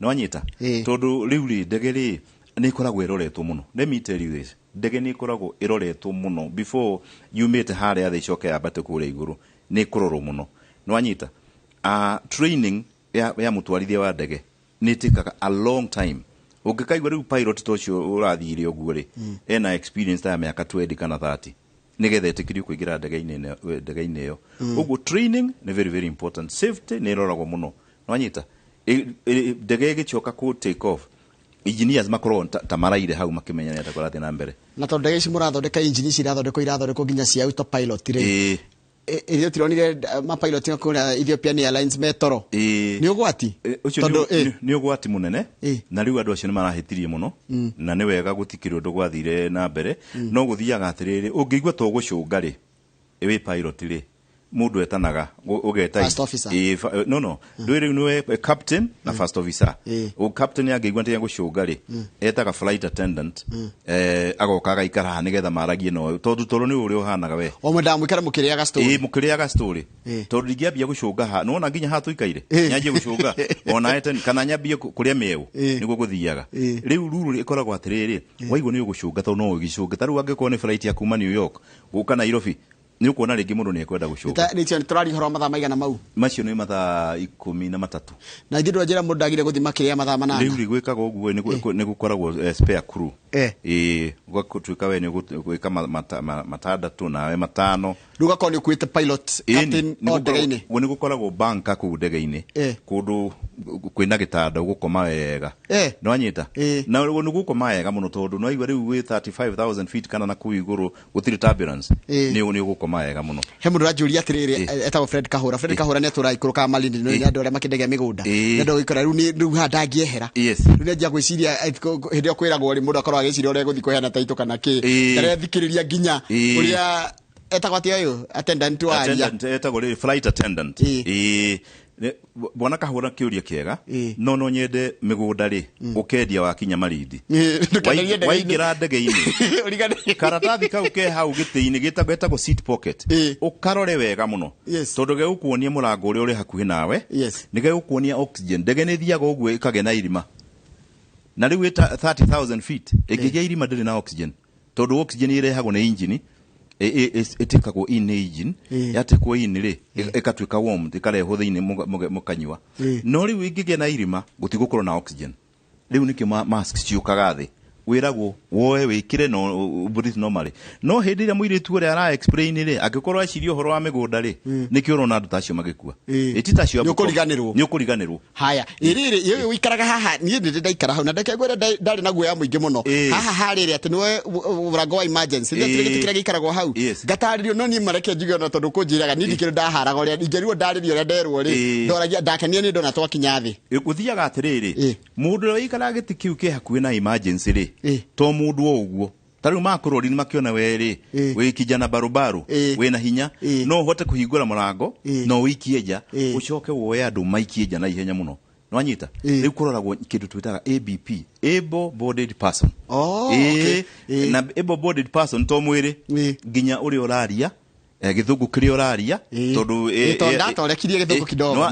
[SPEAKER 2] Nĩwanyita? Tondũ rĩu rĩ, ndege rĩ nĩ ĩkoragwo ĩroretwo mũno. Let me tell you this, ndege nĩ ĩkoragwo ĩroretwo mũno before yumĩte harĩa thĩ ĩcoke yambate kũrĩa igũrũ, nĩ ĩkũrorwo mũno. Nĩwanyita? Training ya mũtwarithia wa ndege nĩ ĩtĩkaga a long time. Ũngĩkaigua rĩu pilot ta ũcio ũrathire ũguo rĩ, ena experience ta ya mĩaka 20 kana 30 nĩgetha etĩkĩrio kũingĩra ndege-inĩ ĩyo. Ũguo training nĩ very very important. Safety nĩ ĩroragwo mũno. Nĩwanyita? Ndege ĩgĩcoka kũ take off, engineers makoragwo ta maraire hau makĩmenya nĩ atĩa kũrathiĩ na mbere.
[SPEAKER 1] Na tondũ ndege ici mũrathondeka, engine ici irathondekwo nginya cia autopilot rĩ, ithuĩ tũronire mapilot kũrĩa Ethiopian Airlines me toro. Nĩ ũgwati?
[SPEAKER 2] Ũcio
[SPEAKER 1] Tondũ,
[SPEAKER 2] nĩ ũgwati mũnene. Na rĩu andũ acio nĩ marahĩtirie mũno. Na nĩ wega gũtikĩrĩ ũndũ gwathire na mbere. No gũthiaga atĩrĩrĩ, ũngĩigua to gũcũnga rĩ, wĩ pilot rĩ, mũndũ etanaga, ũgeta
[SPEAKER 1] First officer.
[SPEAKER 2] No, no. Ndũĩ rĩu nĩwe captain na first officer. O captain angĩigua nĩ gũcũnga rĩ, etaga flight attendant, agoka agaikara haha nĩgetha maragie nawe, tondũ toro nĩ ũrĩa ũhanaga we.
[SPEAKER 1] O mwendaga mũikare mũkĩrĩaga story.
[SPEAKER 2] Ĩ, mũkĩrĩaga story. Tondũ ndingĩambia gũcũnga haha, nĩwona nginya haha tũikaire? Nyanjie gũcũnga. Ona ete, kana nyambie kũrĩa mĩeũ, nĩguo gũthiaga. Rĩu ruru ĩkoragwo atĩrĩrĩ, waigua nĩ ũgũcũnga tondũ no ũgĩcũnge. Ta rĩu angĩkorwo nĩ flight ya kuma New York gũka Nairobi, nĩ ũkuona rĩngĩ mũndũ nĩ ekwenda gũcũnga.
[SPEAKER 1] Nĩ tũraria ũhoro wa mathaa maigana mau?
[SPEAKER 2] Macio nĩ mathaa ikũmi na matatũ.
[SPEAKER 1] Na ithuĩ ndũranjĩra mũndũ ndagire gũthiĩ makĩria ya mathaa 8.
[SPEAKER 2] Rĩu rĩ, gwĩkaga ũguo nĩ gũkoragwo spare crew. Ũgatuĩka we nĩ ũgwĩka matandatũ nawe 5.
[SPEAKER 1] Rĩu ũgakorwo nĩ ũkuĩte pilot, captain o ndege-inĩ.
[SPEAKER 2] Nĩ gũkoragwo banka kũu ndege-inĩ. Kũndũ kwĩna gĩtanda ũgũkoma wega. Nĩwanyita? Na ũguo nĩ gũkoma wega mũno tondũ nĩwaigua rĩu wĩ 35,000 feet kana na kũu igũrũ gũtirĩ turbulence. Nĩ ũgũkoma wega mũno.
[SPEAKER 1] He mũndũ ũranjũria atĩrĩrĩ, etagwo Fred Kahũra. Fred Kahũra nĩ atũraga ikũrũkaga Malindi, nĩ andũ arĩa makĩendagia mĩgũnda. Nĩ andũ gũikara rĩu nĩ, rĩu haha ndangĩehera. Rĩu nĩ anjia gwĩciria, hĩndĩ ĩyo kwĩragwo rĩ, mũndũ akorwo agĩciria ũrĩa egũthiĩ kũheana taitũ kana kĩ. Ndarethikĩrĩria nginya ũrĩa etagwo atĩa ũyũ? Attendant wa aria.
[SPEAKER 2] Attendant, etagwo rĩ, flight attendant. Bwana Kahũra kĩũria kĩega. No, no nyende mĩgũnda rĩ, ũkendia wakinya Malindi.
[SPEAKER 1] Ndũkenderie ndege-inĩ.
[SPEAKER 2] Waingĩra ndege-inĩ.
[SPEAKER 1] Ũrigane.
[SPEAKER 2] Karatathi kau ke hau gĩtĩ-inĩ, getagwo seat pocket. Ũkarore wega mũno. Tondũ gegũkuonia mũrango ũrĩa ũrĩ hakuhĩ nawe. Nĩ gegũkuonia oxygen. Ndege nĩ ĩthiaga ũguo ĩkagĩa na irima. Na rĩu ĩta 30,000 feet ĩngĩgĩa irima ndĩrĩ na oxygen, tondũ oxygen ĩrehagwo nĩ engine, ĩtĩkagwo in nĩ engine. Yatekwo in rĩ, ĩkatuĩka warm, ĩkarehwo thĩinĩ mũkanyua. No rĩu ĩngĩgĩa na irima, gũtigũkorwo na oxygen. Rĩu nĩkĩo masks ciũkaga thĩ, wĩragwo woe wĩkĩre no breathe normally. No hĩndĩ ĩrĩa mũirĩtu ũrĩa ara explain rĩ, angĩkorwo eciria ũhoro wa mĩgũnda rĩ, nĩkĩo ũrona andũ ta acio magĩkua. Ĩ ti ta acio a
[SPEAKER 1] Nĩ
[SPEAKER 2] Bungoma.
[SPEAKER 1] ũkũriganĩrwo.
[SPEAKER 2] Nĩ ũkũriganĩrwo.
[SPEAKER 1] Haya, ĩrĩrĩ ĩyo ũikaraga haha, niĩ ndĩrĩ ndaikara hau na ndeke ngwĩre, ndarĩ na guoya mũingĩ mũno. Haha harĩrĩ atĩ nĩwe mũrango wa emergency nĩ atĩ gĩtĩ kĩrĩa gĩikaragwo hau. Ngatarĩrio, no niĩ mareke njuge ona tondũ kũnjĩraga niĩ ndikĩrĩ ndaharaga ũrĩa ingĩrirwo ndarĩrio ũrĩa nderwo rĩ. Ndoragia ndakenia nĩ ndona twakinya thĩ.
[SPEAKER 2] Gũthiaga atĩrĩrĩ, mũndũ ũrĩa ũikaraga gĩtĩ kĩu kĩ hakuhĩ na emergency rĩ, to mũndũ o ũguo. Ta rĩu makũrori nĩ makĩona we rĩ, wĩ kijana barubaru, wĩna hinya, no ũhote kũhingũra mũrango no ũikie nja, ũcoke woe andũ maikie nja na ihenya mũno. Nĩwanyita? Rĩu kũroragwo kĩndũ twĩtaga ABP, able bodied person.
[SPEAKER 1] Oh, okay.
[SPEAKER 2] Na able bodied person to mwĩrĩ, nginya ũrĩa ũraria gĩthũngũ kĩrĩa ũraria, tondũ
[SPEAKER 1] Tondũ ndatorekirie gĩthũngũ kidogo.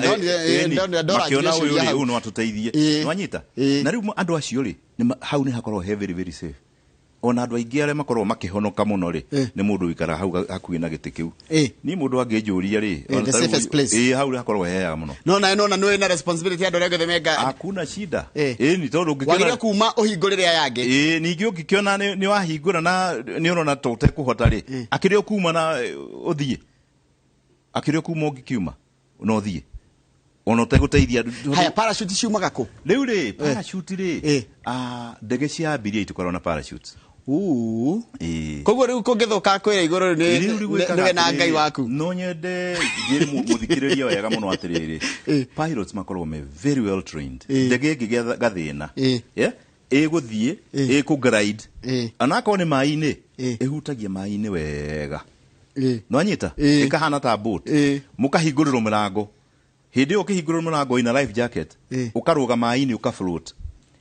[SPEAKER 1] Ndoragia
[SPEAKER 2] makĩona ũyũ
[SPEAKER 1] ciũria
[SPEAKER 2] rĩ,
[SPEAKER 1] hau.
[SPEAKER 2] ũyũ no atũteithie. Nĩwanyita? Na rĩu andũ acio rĩ, hau nĩ hakoragwo he very very safe. Ona andũ aingĩ arĩa makoragwo makĩhonoka mũno rĩ, nĩ mũndũ ũikaraga hau hakuhĩ na gĩtĩ kĩu. Niĩ mũndũ angĩnjũria rĩ, ona
[SPEAKER 1] The
[SPEAKER 2] ta rĩu
[SPEAKER 1] safest place.
[SPEAKER 2] Hau hakoragwo heaga mũno.
[SPEAKER 1] No nawe nona nĩ wĩna responsibility andũ arĩa angĩ othe menga.
[SPEAKER 2] Hakuna shida. Ĩ, ni tondũ ũngĩkĩona
[SPEAKER 1] Wagĩrĩire kuma ũhingũrĩre aya angĩ.
[SPEAKER 2] Ĩ, ningĩ ũngĩkĩona nĩ wahingũra na nĩ ũrona ta ũtekũhota rĩ, akĩrĩ ũkuma na ũthiĩ. Akĩrĩ ũkuma ũngĩkiuma na ũthiĩ. Ona ũtegũteithia andũ.
[SPEAKER 1] Haya, parachute ciumaga kũ?
[SPEAKER 2] Rĩu rĩ, parachute rĩ, ndege cia abiria itikoragwo na parachutes.
[SPEAKER 1] Koguo rĩu kũngĩthũka kwĩra igũrũ
[SPEAKER 2] Rĩu rĩu gwĩkaga
[SPEAKER 1] nĩwe na Ngai
[SPEAKER 2] atĩrĩrĩ,
[SPEAKER 1] waku.
[SPEAKER 2] No nyende njĩre mũthikĩrĩria wega mũno atĩrĩrĩ, pilots makoragwo me very well trained. Ndege ĩngĩgĩa gathĩna, yeah, ĩgũthiĩ, ĩkũ glide. Onakorwo nĩ maĩ-inĩ, ĩhutagia maĩ-inĩ wega. Nĩwanyita? Ĩkahana ta boat. Mũkahingũrĩrwo mũrango. Hĩndĩ ĩyo ũkĩhingũrĩrwo mũrango ina life jacket, ũkarũga maĩ-inĩ ũka float.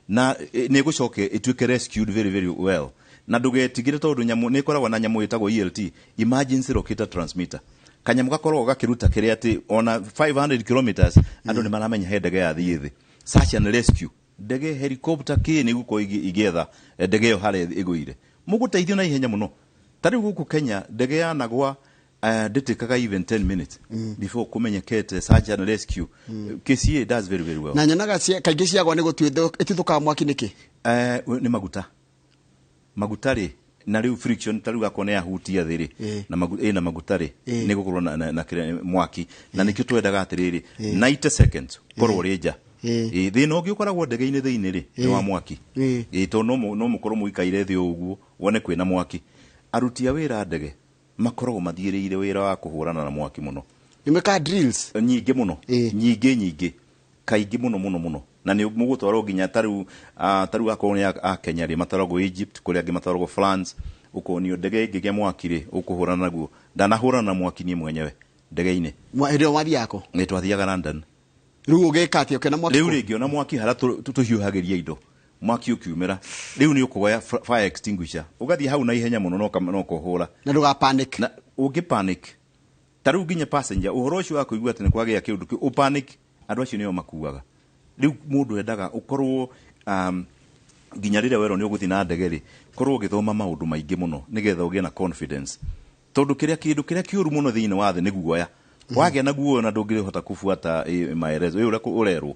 [SPEAKER 2] Na nĩ ĩgũcoka ĩtuĩke rescued very very well. Na ndũgetigĩre tondũ nyamũ nĩ ĩkoragwo na nyamũ ĩtagwo ELT, emergency locator transmitter. Kanyamũ gakoragwo gakĩruta kĩrĩa atĩ ona 500 kilometers andũ nĩ maramenya he ndege yathiĩ thĩ. Search and rescue. Ndege helicopter kĩ nĩ gũkorwo igĩetha ndege ĩyo harĩa ĩgũire. Mũgũteithio na ihenya mũno. Ta rĩu gũkũ Kenya ndege yanagwa, ndĩtĩkaga even 10 minutes before kũmenyekete search and rescue. KCA does very very well.
[SPEAKER 1] Na nyonaga kaingĩ ciagwa nĩ gũtuĩthũ, ĩtuthũkaga mwaki nĩkĩ?
[SPEAKER 2] Nĩ maguta. Maguta rĩ, na rĩu friction ta rĩu akorwo nĩ yahutia thĩ rĩ, na ĩna maguta rĩ, nĩ gũkorwo na kĩrĩa mwaki. Na nĩkĩo twendaga atĩrĩrĩ, 90 seconds korwo ũrĩ nja. Thĩna ũngĩ ũkoragwo ndege-inĩ thĩinĩ rĩ, nĩ wa mwaki. Tondũ no mũkorwo mũikaire thĩ ũguo, wone kwĩna mwaki. Aruti a wĩra ndege makoragwo mathiĩrĩire wĩra wa kũhũrana na mwaki mũno.
[SPEAKER 1] Nĩ mekaga drills?
[SPEAKER 2] Nyingĩ mũno. Nyingĩ, nyingĩ. Kaingĩ mũno, mũno, mũno. Na nĩ mũgũtwarwo nginya ta rĩu akorwo nĩ a Kenya rĩ, matwaragwo Egypt, kũrĩa angĩ matwaragwo France, ũkonio ndege ĩngĩgĩa mwaki rĩ, ũkũhũrana naguo. Ndanahũrana na mwaki niĩ mwenyewe ndege-inĩ.
[SPEAKER 1] Hĩndĩ ĩyo wathiaga kũ?
[SPEAKER 2] Nĩ twathiaga London.
[SPEAKER 1] Rĩu ũgĩka atĩa ũkĩona mwaki
[SPEAKER 2] Rĩu
[SPEAKER 1] kũ?
[SPEAKER 2] rĩ, ngĩona mwaki harĩa tũhiũhagĩria indo. Mwaki ũkiumĩra. Rĩu nĩ ũkũoya fire extinguisher. Ũgathiĩ hau na ihenya mũno no ũkohũra.
[SPEAKER 1] Na ndũga panic.
[SPEAKER 2] Na ũngĩ panic. Ta rĩu nginya passenger, ũhoro ũcio wa kũigua atĩ nĩ kwagĩa kĩũndũ kĩu, ũ panic, andũ acio nĩo makuaga. Rĩu mũndũ endaga ũkorwo, nginya rĩrĩa werwo nĩ ũgũthiĩ na ndege rĩ, korwo ũgĩthoma maũndũ maingĩ mũno nĩgetha ũgĩe na confidence. Tondũ kĩndũ kĩrĩa kĩũru mũno thĩinĩ wa thĩ nĩ guoya. Wagĩa na guoya na ndũngĩhota kufuata maelezo. Ũrĩa ũrerwo.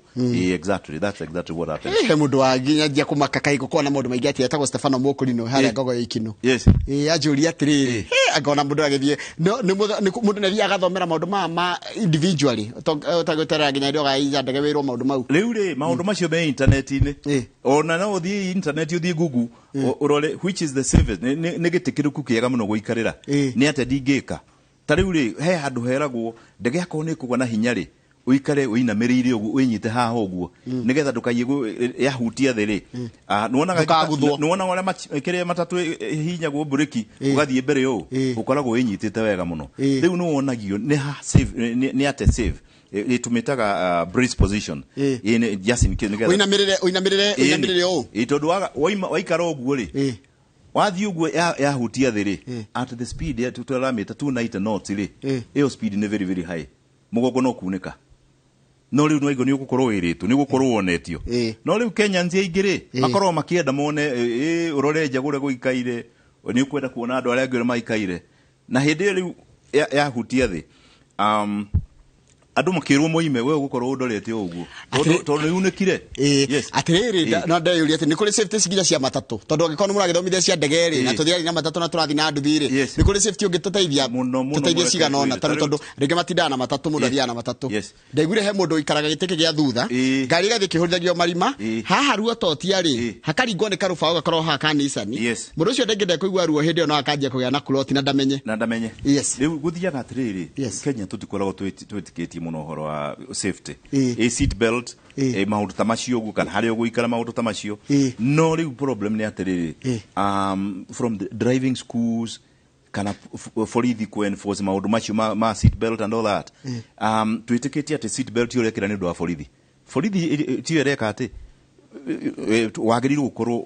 [SPEAKER 2] Exactly. That's exactly what happened.
[SPEAKER 1] He mũndũ wa nginya njia kũmaka kaĩ gũkorwo na maũndũ maingĩ atĩ etagwo Stefano Mũkũrinũ harĩa Ngogo ya Ikino. Anjũria atĩrĩrĩ, angona mũndũ agĩthiĩ, no, nĩ mũtho-, nĩ kũ-, mũndũ nĩ athiaga agathomera maũndũ maya ma individually, ũtagũterera nginya rĩrĩa ũgaiga ndege wĩrwo maũndũ mau.
[SPEAKER 2] Rĩu rĩ, maũndũ macio me internet-inĩ. Ona no ũthiĩ internet, ũthiĩ Google, ũrore which is the safest. Nĩ gĩtĩ kĩrĩkũ kĩega mũno gũikarĩra? Nĩ atĩa ndingĩka? Ta rĩu rĩ, he handũ heragwo ndege yakorwo nĩ ĩkũgwa na hinya rĩ, ũikare ũinamĩrĩire ũguo, ũinyite haha ũguo, nĩgetha ndũkaiye yahutia thĩ rĩ.
[SPEAKER 1] Ndũkaguthwo.
[SPEAKER 2] Nĩwonaga ũrĩa kĩrĩa matatũ ĩhihinyagwo mburĩki, ũgathiĩ mbere ũũ, ũkoragwo wĩnyitĩte wega mũno. Rĩu nĩwonagio nĩ ha safe, nĩ ate safe. Ĩtũmĩtaga, brace position. Nĩ, just in case, nĩgetha
[SPEAKER 1] Ũinamĩrĩre, ũinamĩrĩre, ũinamĩrĩre ũũ.
[SPEAKER 2] Tondũ waikara ũguo rĩ, wathiĩ ũguo yahutia thĩ rĩ, at the speed ya tũramĩta 290 knots rĩ, ĩyo speed nĩ very very high. Mũgongo no kunĩka. No rĩu nĩwaigua nĩ ũgũkorwo wĩrĩtwo, nĩ ũgũkorwo wonetio. No rĩu Kenyans aingĩ rĩ, makoragwo makĩenda mone, ũrore nja kũrĩa gũikaire, nĩ ũkwenda kuona andũ arĩa angĩ ũrĩa maikaire. Na hĩndĩ ĩyo rĩu yahutia thĩ, andũ makĩrwo moime, we ũgũkorwo ũndorete o ũguo. Tondũ nĩ unĩkire. Yes.
[SPEAKER 1] Atĩrĩrĩ, no ndeyũria atĩ nĩ kũrĩ safety nginya cia matatũ, tondũ angĩkorwo nĩ mũragĩthomithia cia ndege rĩ, na tũthiaga na matatũ na tũrathiĩ na nduthi rĩ, nĩ kũrĩ safety ũngĩtũteithia,
[SPEAKER 2] Mũno, mũno,
[SPEAKER 1] tũteithie
[SPEAKER 2] mũno,
[SPEAKER 1] cigana ũna,
[SPEAKER 2] tarĩu
[SPEAKER 1] tondũ rĩngĩ matindaga na matatũ, mũndũ athiaga na matatũ. Ndaiguire he mũndũ ũikaraga gĩtĩ gĩa thutha, ngari ĩgathiĩ ĩkĩhũrithagio marima, haha ruototia rĩ, hakaringwo nĩ karũbaũ gakorwo haha ka Nissan. Mũndũ ũcio ndengĩ ndekũigua ruo hĩndĩ ĩyo, no akanjia kũgĩa na clot na ndamenye.
[SPEAKER 2] Na ndamenye. Rĩu gũthiaga atĩrĩrĩ, Kenya tũtikoragwo twĩtĩkĩtie mũno ũhoro wa safety. Seat belt, maũndũ ta macio ũguo, kana harĩa ũgũikara maũndũ ta macio. No rĩu problem nĩ atĩrĩrĩ, from the driving schools, kana borithi ku enforce maũndũ macio ma seat belt and all that. Twĩtĩkĩtie atĩ seat belt ũrekĩra nĩ ũndũ wa borithi. Borithi tiyo ĩreka atĩ wagĩrĩirwo gũkorwo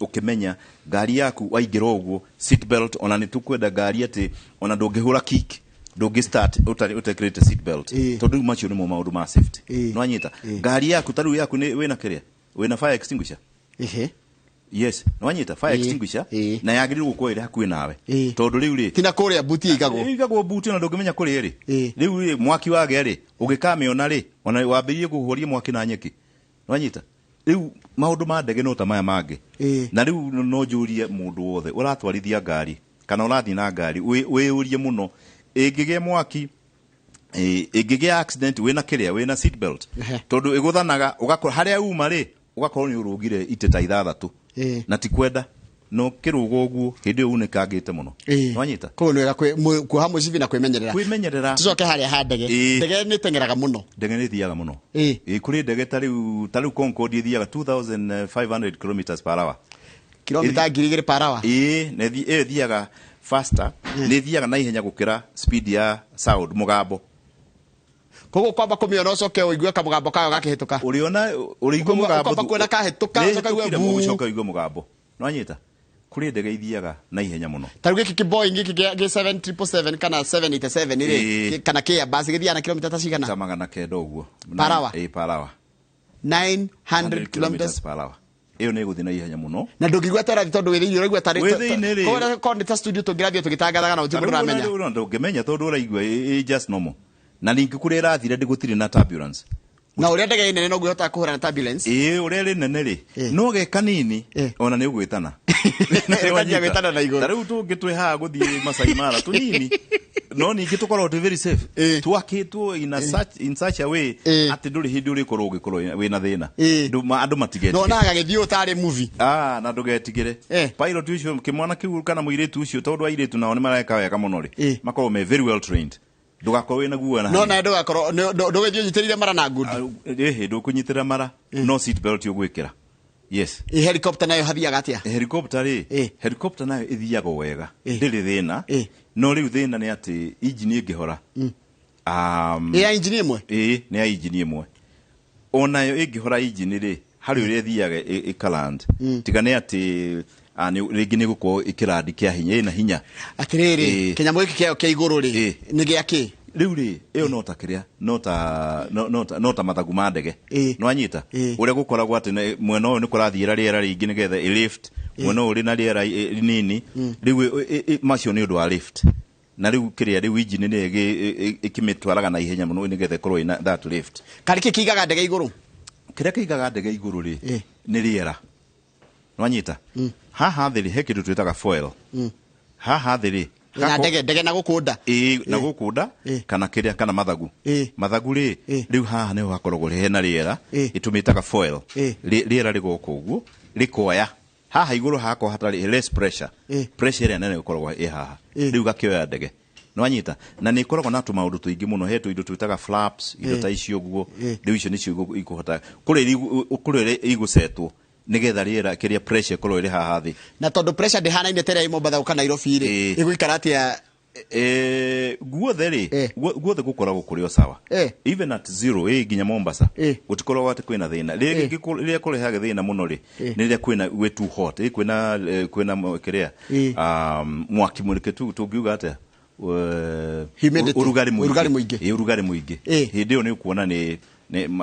[SPEAKER 2] ũkĩmenya ngari yaku waingĩra ũguo seat belt, ona nĩ tũkwenda ngari atĩ ona ndũngĩhũra kick, ndũngĩ start ũtekĩrĩte seat belt. Tondũ rĩu macio nĩmo maũndũ ma safety. Nĩwanyita? Ngari yaku ta rĩu yaku nĩ wĩna kĩrĩa? Wĩna fire extinguisher? Yes, nĩwanyita fire extinguisher na yagĩrĩirwo gũkorwo ĩrĩ hakuhĩ nawe. Tondũ rĩu rĩ,
[SPEAKER 1] Tina kũrĩa buti ĩigagwo.
[SPEAKER 2] Ĩigagwo buti ona ndũngĩmenya kũrĩa ĩrĩ. Rĩu rĩ, mwaki wagĩa rĩ, ũgĩkamĩona rĩ, ona wambĩrĩrie kũhoria mwaki na nyeki. Nĩwanyita? Rĩu maũndũ ma ndege no ta maya mangĩ. Na rĩu no njũrie mũndũ wothe ũratwarithia ngari kana ũrathiĩ na ngari, wĩyũrie mũno, ĩngĩgĩa mwaki, ĩngĩgĩa accident, wĩna kĩrĩa, wĩna seat belt. Tondũ ĩgũthanaga, ũgakorwo harĩa uma rĩ, ũgakorwo nĩ ũrũgire itĩ ta ithathatũ. Na ti kwenda, no kĩrũgo ũguo, hĩndĩ ĩyo unĩkangĩte mũno. Nĩwanyita?
[SPEAKER 1] Koguo nĩ wega kuoha mũcibi na kwĩmenyerera.
[SPEAKER 2] Kwĩmenyerera.
[SPEAKER 1] Tũcoke harĩa ha ndege. Ndege nĩ ĩteng'eraga mũno.
[SPEAKER 2] Ndege nĩ ĩthiaga mũno. Kũrĩ ndege ta rĩu Concorde ĩthiaga 2500 kilometers per hour.
[SPEAKER 1] Kilomita ngiri igĩrĩ per hour.
[SPEAKER 2] Na ĩyo ĩthiaga faster, nĩ ĩthiaga na ihenya gũkĩra speed ya sound, mũgambo.
[SPEAKER 1] Koguo kwamba kũmĩona ũcoke ũigue kamũgambo kayo gakĩhĩtũka.
[SPEAKER 2] Ũrĩona, ũrĩigua
[SPEAKER 1] Koguo
[SPEAKER 2] mũgambo
[SPEAKER 1] ũkwamba kuona kahĩtũka,
[SPEAKER 2] Nĩ
[SPEAKER 1] ũcoke ũigue
[SPEAKER 2] ĩhĩtũkire,
[SPEAKER 1] buu.
[SPEAKER 2] ũcoke ũigue mũgambo. Nĩwanyita? Kũrĩ ndege ithiaga na ihenya mũno.
[SPEAKER 1] Ta rĩu gĩkĩ kĩ Boeing gĩkĩ gĩ seven triple seven kana seven eighty seven rĩ, kana kĩ Airbus gĩthiaga na kilomita ta cigana?
[SPEAKER 2] Ta magana kenda ũguo.
[SPEAKER 1] Per hour?
[SPEAKER 2] Per hour.
[SPEAKER 1] 900 kilometers.
[SPEAKER 2] Per hour. Ĩyo nĩ ĩgũthiĩ na ihenya mũno.
[SPEAKER 1] Na ndũngĩigua ta ĩrathiĩ tondũ wĩ thĩinĩ, ũraigua ta rĩ-
[SPEAKER 2] Wĩ thĩinĩ rĩ.
[SPEAKER 1] Koguo korwo nĩ ta studio tũngĩrathiĩ tũgĩtangathaga na gũtirĩ mũndũ ũramenya.
[SPEAKER 2] Rĩu ndũngĩmenya tondũ ũraigua ĩ just normal. Na ningĩ kũrĩa ĩrathire ndĩ gũtirĩ na turbulence.
[SPEAKER 1] Na ũrĩa ndege ĩ nene noguo ĩhotaga kũhũrana na turbulence.
[SPEAKER 2] Ĩĩ, ũrĩa ĩrĩ nene rĩ, no ge kanini, ona nĩ ũgwĩtana.
[SPEAKER 1] Ĩkanjia gwĩtana na igũrũ.
[SPEAKER 2] Ta rĩu tũngĩ twĩ haha gũthiĩ Masai Mara tũnini, no ningĩ tũkoragwo twĩ very safe. Twakĩtwo in such a way atĩ ndũrĩ hĩndĩ ũrĩkorwo ũgĩkorwo wĩna thĩna. Andũ matigetigĩre.
[SPEAKER 1] No na agagĩthiĩ ũtarĩ movie.
[SPEAKER 2] Na ndũgetigĩre. Pilot ũcio, kĩmwana kĩu kana mũirĩtu ũcio, tondũ airĩtu nao nĩ mareka wega mũno rĩ, makoragwo me very well trained. Ndũgakorwo wĩna guoya na
[SPEAKER 1] No,
[SPEAKER 2] hanini.
[SPEAKER 1] na ndũgakorwo, ndũgĩthiĩ ũnyitĩrĩire mara na ngundi.
[SPEAKER 2] Ĩhĩ, ndũkũnyitĩrĩra mara, no seat belt ũgwĩkĩra. Yes.
[SPEAKER 1] Helicopter nayo hathiaga atĩa?
[SPEAKER 2] Helicopter rĩ, helicopter nayo ĩthiaga o wega. Ndĩrĩ thĩna. No rĩu thĩna nĩ atĩ engine ĩngĩhora.
[SPEAKER 1] Ĩ ya engine ĩmwe?
[SPEAKER 2] Ĩ, nĩ ya engine ĩmwe. Onayo ĩngĩhora engine rĩ, harĩ ũrĩa ĩthiaga ĩkaland. Tiga nĩ atĩ, rĩngĩ nĩ gũkorwo ĩkĩrandi kĩa hinya, ĩna hinya.
[SPEAKER 1] Atĩrĩrĩ, kĩnyamũ gĩkĩ kĩayo kĩa igũrũ rĩ, nĩ gĩa kĩ?
[SPEAKER 2] Rĩu rĩ, ĩyo no ta kĩrĩa, no ta mathagu ma ndege. Nĩwanyita? Ũrĩa gũkoragwo atĩ mwena ũyũ nĩ kũrathiĩra rĩera rĩingĩ nĩgetha ĩ lift, mwena ũyũ ũrĩ na rĩera rĩnini. Rĩu macio nĩ ũndũ wa lift. Na rĩu kĩrĩa, rĩu engine nĩ ĩkĩmĩtwaraga na ihenya mũno nĩgetha ĩkorwo ĩna that lift.
[SPEAKER 1] Karĩ kĩ kĩigaga ndege igũrũ?
[SPEAKER 2] Kĩrĩa kĩigaga ndege igũrũ rĩ, nĩ rĩera. Nĩwanyita? Haha thĩ rĩ, he kĩndũ twĩtaga foil. Haha thĩ rĩ,
[SPEAKER 1] Na ndege na gũkũnda.
[SPEAKER 2] Na gũkũnda, kana kĩrĩa, kana mathagu. Mathagu rĩ, rĩu haha nĩho hakoragwo hena rĩera, ĩtũmĩtaga foil. Rĩera rĩgoka ũguo, rĩkoya. Haha igũrũ hakorwo hatarĩ less pressure. Pressure ĩrĩa nene ĩkoragwo ĩ haha. Rĩu gakĩoya ndege. Nĩwanyita? Na nĩ ĩkoragwo na tũmaũndũ tũingĩ mũno, he tũindo twĩtaga flaps, indo ta icio ũguo. Rĩu icio nĩcio ikũhota kũrĩa kũrĩa igũcetwo nĩgetha rĩera kĩrĩa pressure ĩkorwo ĩrĩ haha thĩ.
[SPEAKER 1] Na tondũ pressure ndĩhanaine ta ĩrĩa ĩ Mombatha gũka Nairobi rĩ, ĩgũikara atĩa?
[SPEAKER 2] Guothe rĩ, guothe gũkoragwo kũrĩ o sawa. Even at zero, nginya Mombasa, gũtikoragwo atĩ kwĩna thĩna. Rĩrĩa rĩrĩa kũrehaga thĩna mũno rĩ, nĩ rĩrĩa kwĩna gwĩ too hot. Kwĩna kĩrĩa, mwaki mũrĩke tu, tũngiuga atĩa?
[SPEAKER 1] Humidity.
[SPEAKER 2] Ũrugarĩ mũingĩ.
[SPEAKER 1] Ũrugarĩ mũingĩ.
[SPEAKER 2] Ũrugarĩ mũingĩ. Hĩndĩ ĩyo nĩ ũkuona nĩ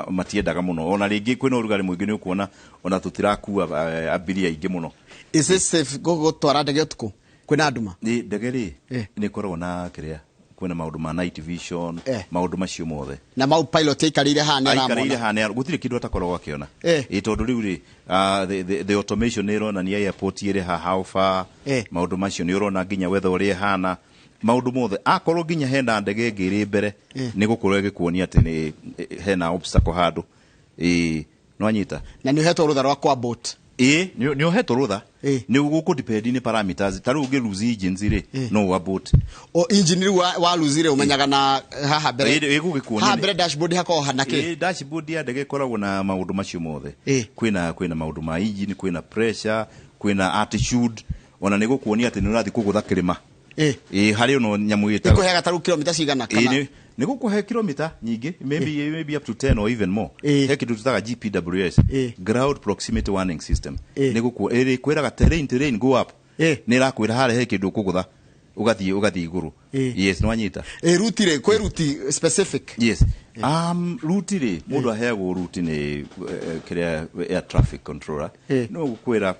[SPEAKER 2] Matiendaga mũno. Ona rĩngĩ kwĩna ũrugarĩ mũingĩ, nĩ ũkuona ona tũtirakua abiria aingĩ mũno.
[SPEAKER 1] Is it safe gũtwara ndege ũtukũ kwĩna nduma?
[SPEAKER 2] Nĩ ndege rĩ, nĩ ĩkoragwo na kĩrĩa, kwĩna maũndũ ma night vision, maũndũ macio mothe.
[SPEAKER 1] Na mau pilot aikarĩire haha nĩ
[SPEAKER 2] aikarĩire
[SPEAKER 1] aramona.
[SPEAKER 2] Haha gũtirĩ kĩndũ atakoragwo akĩona. Ĩ tondũ rĩu rĩ, the automation nĩ ĩronania airport ĩrĩ ha how far. Maũndũ macio nĩ ũrona nginya weather ũrĩa ĩhana, maũndũ mothe. Akorwo nginya hena ndege ĩngĩ ĩrĩ mbere, nĩ gũkorwo ĩgĩkuonia atĩ nĩ hena obstacle handũ. Ĩ nĩwanyita?
[SPEAKER 1] Na nĩ ũhetwo rũtha rwa kwa boat?
[SPEAKER 2] Ĩ, nĩ ũhetwo rũtha. Nĩ gũkũ depend nĩ parameters. Ta rĩu ũngĩ lose engines rĩ, no ũ abort.
[SPEAKER 1] O engine rĩu wa lose rĩ, ũmenyaga na haha mbere?
[SPEAKER 2] Ĩgũgĩkuonia.
[SPEAKER 1] Haha mbere dashboard hakoragwo hana kĩ?
[SPEAKER 2] Ĩ, dashboard ya ndege ĩkoragwo na maũndũ macio mothe. Kwĩna maũndũ ma engine, kwĩna pressure, kwĩna altitude, ona nĩ gũkuonia atĩ nĩ ũrathiĩ kũgũtha kĩrĩma. Ĩ, harĩ ono nyamũ ĩtagwo
[SPEAKER 1] Ĩkũheaga ta rĩu kilomita cigana? Kana
[SPEAKER 2] Nĩ gũkũhe kilomita nyingĩ, maybe up to 10 or even more. He kĩndũ tũtaga GPWS, ground proximity warning system. Nĩ gũkuo ĩrĩ kwĩraga terrain go up. Nĩ ĩrakwĩra harĩa he kĩndũ ũkũgũtha, ũgathiĩ igũrũ. Yes, nĩ wanyita?
[SPEAKER 1] Ĩ, route rĩ, kwĩ route specific?
[SPEAKER 2] Yes. Route rĩ, mũndũ aheagwo route nĩ kĩrĩa, air traffic controller. No gũkwĩra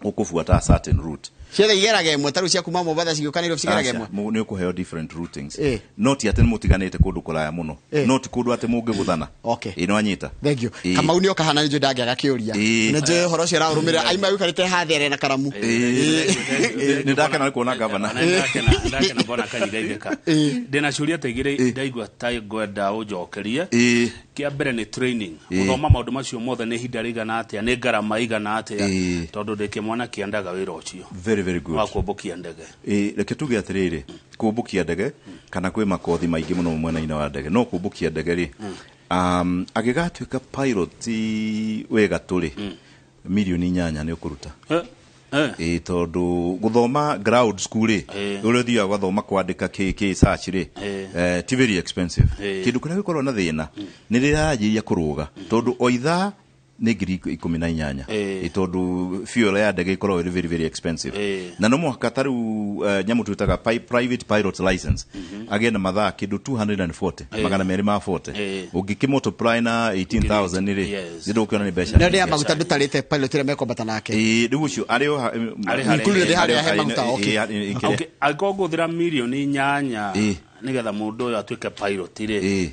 [SPEAKER 2] ũkũbuata a certain route.
[SPEAKER 1] Ciothe igeraga ĩmwe? Ta rĩu cia kuma Mombatha cigĩũka Nairobi cigeraga
[SPEAKER 2] Aca,
[SPEAKER 1] ĩmwe?
[SPEAKER 2] Nĩ ũkũheo different routings. No ti atĩ nĩ mũtiganĩte kũndũ kũraya mũno. No ti kũndũ atĩ mũngĩgũthana. Ĩ, nĩ wanyita?
[SPEAKER 1] Thank you. Kamau nĩ oka hana, nĩ njũĩ ndangĩaga kĩũria. Nĩ njũĩ ũhoro ũcio araũrũmĩrĩra, aima ũikarĩte hathere na karamu.
[SPEAKER 2] Nĩ ndakena nĩ kuona gavana.
[SPEAKER 3] Ndakena mbona kanyigaithĩka. Ndĩna ciũria ta igĩrĩ ndaigua ta ngwenda ũnjokerie. Kĩa mbere nĩ training. Gũthoma maũndũ macio mothe nĩ ihinda rĩigana atĩa, nĩ ngarama igana atĩa? Tondũ ndĩ kĩmwana kĩendaga wĩra ũcio
[SPEAKER 2] Very, very good.
[SPEAKER 3] wa kũmbũkia ndege.
[SPEAKER 2] Ĩ, reke tuge atĩrĩrĩ, kũmbũkia ndege kana kwĩ makothi maingĩ mũno mwena-inĩ wa ndege, no kũmbũkia ndege rĩ, angĩgatuĩka pilot wĩ gatũ rĩ, 8 mirioni nĩ ũkũruta. Ĩ, tondũ gũthoma ground school rĩ, ũrĩa ũthiaga ũgathoma kwandĩka kĩ search rĩ, ti very expensive. Kĩndũ kĩrĩa gĩkoragwo na thĩna nĩ rĩrĩa aranjĩrĩria kũrũga, tondũ o ithaa nĩ 18,000. Ĩ, tondũ fuel ya ndege ĩkoragwo ĩrĩ very, very expensive. Na no mũhaka ta rĩu nyamũ twĩtaga private pilot license agĩe na mathaa kĩndũ 240, 240. Ũngĩkĩ multiply na 18,000 rĩ, nĩ ndũkuona nĩ mbeca
[SPEAKER 1] Na ndĩ ya
[SPEAKER 2] nyingĩ.
[SPEAKER 1] maguta ndũtarĩte pilot ĩrĩa mekwambata nake?
[SPEAKER 2] Ĩ, rĩu ũcio arĩ o
[SPEAKER 3] Arĩ harĩa.
[SPEAKER 1] Included harĩa he maguta, okay.
[SPEAKER 2] Kĩrĩa.
[SPEAKER 3] Okay, angĩkorwo ngũhũthĩra 8 mirioni nĩgetha mũndũ ũyũ atuĩke pilot rĩ,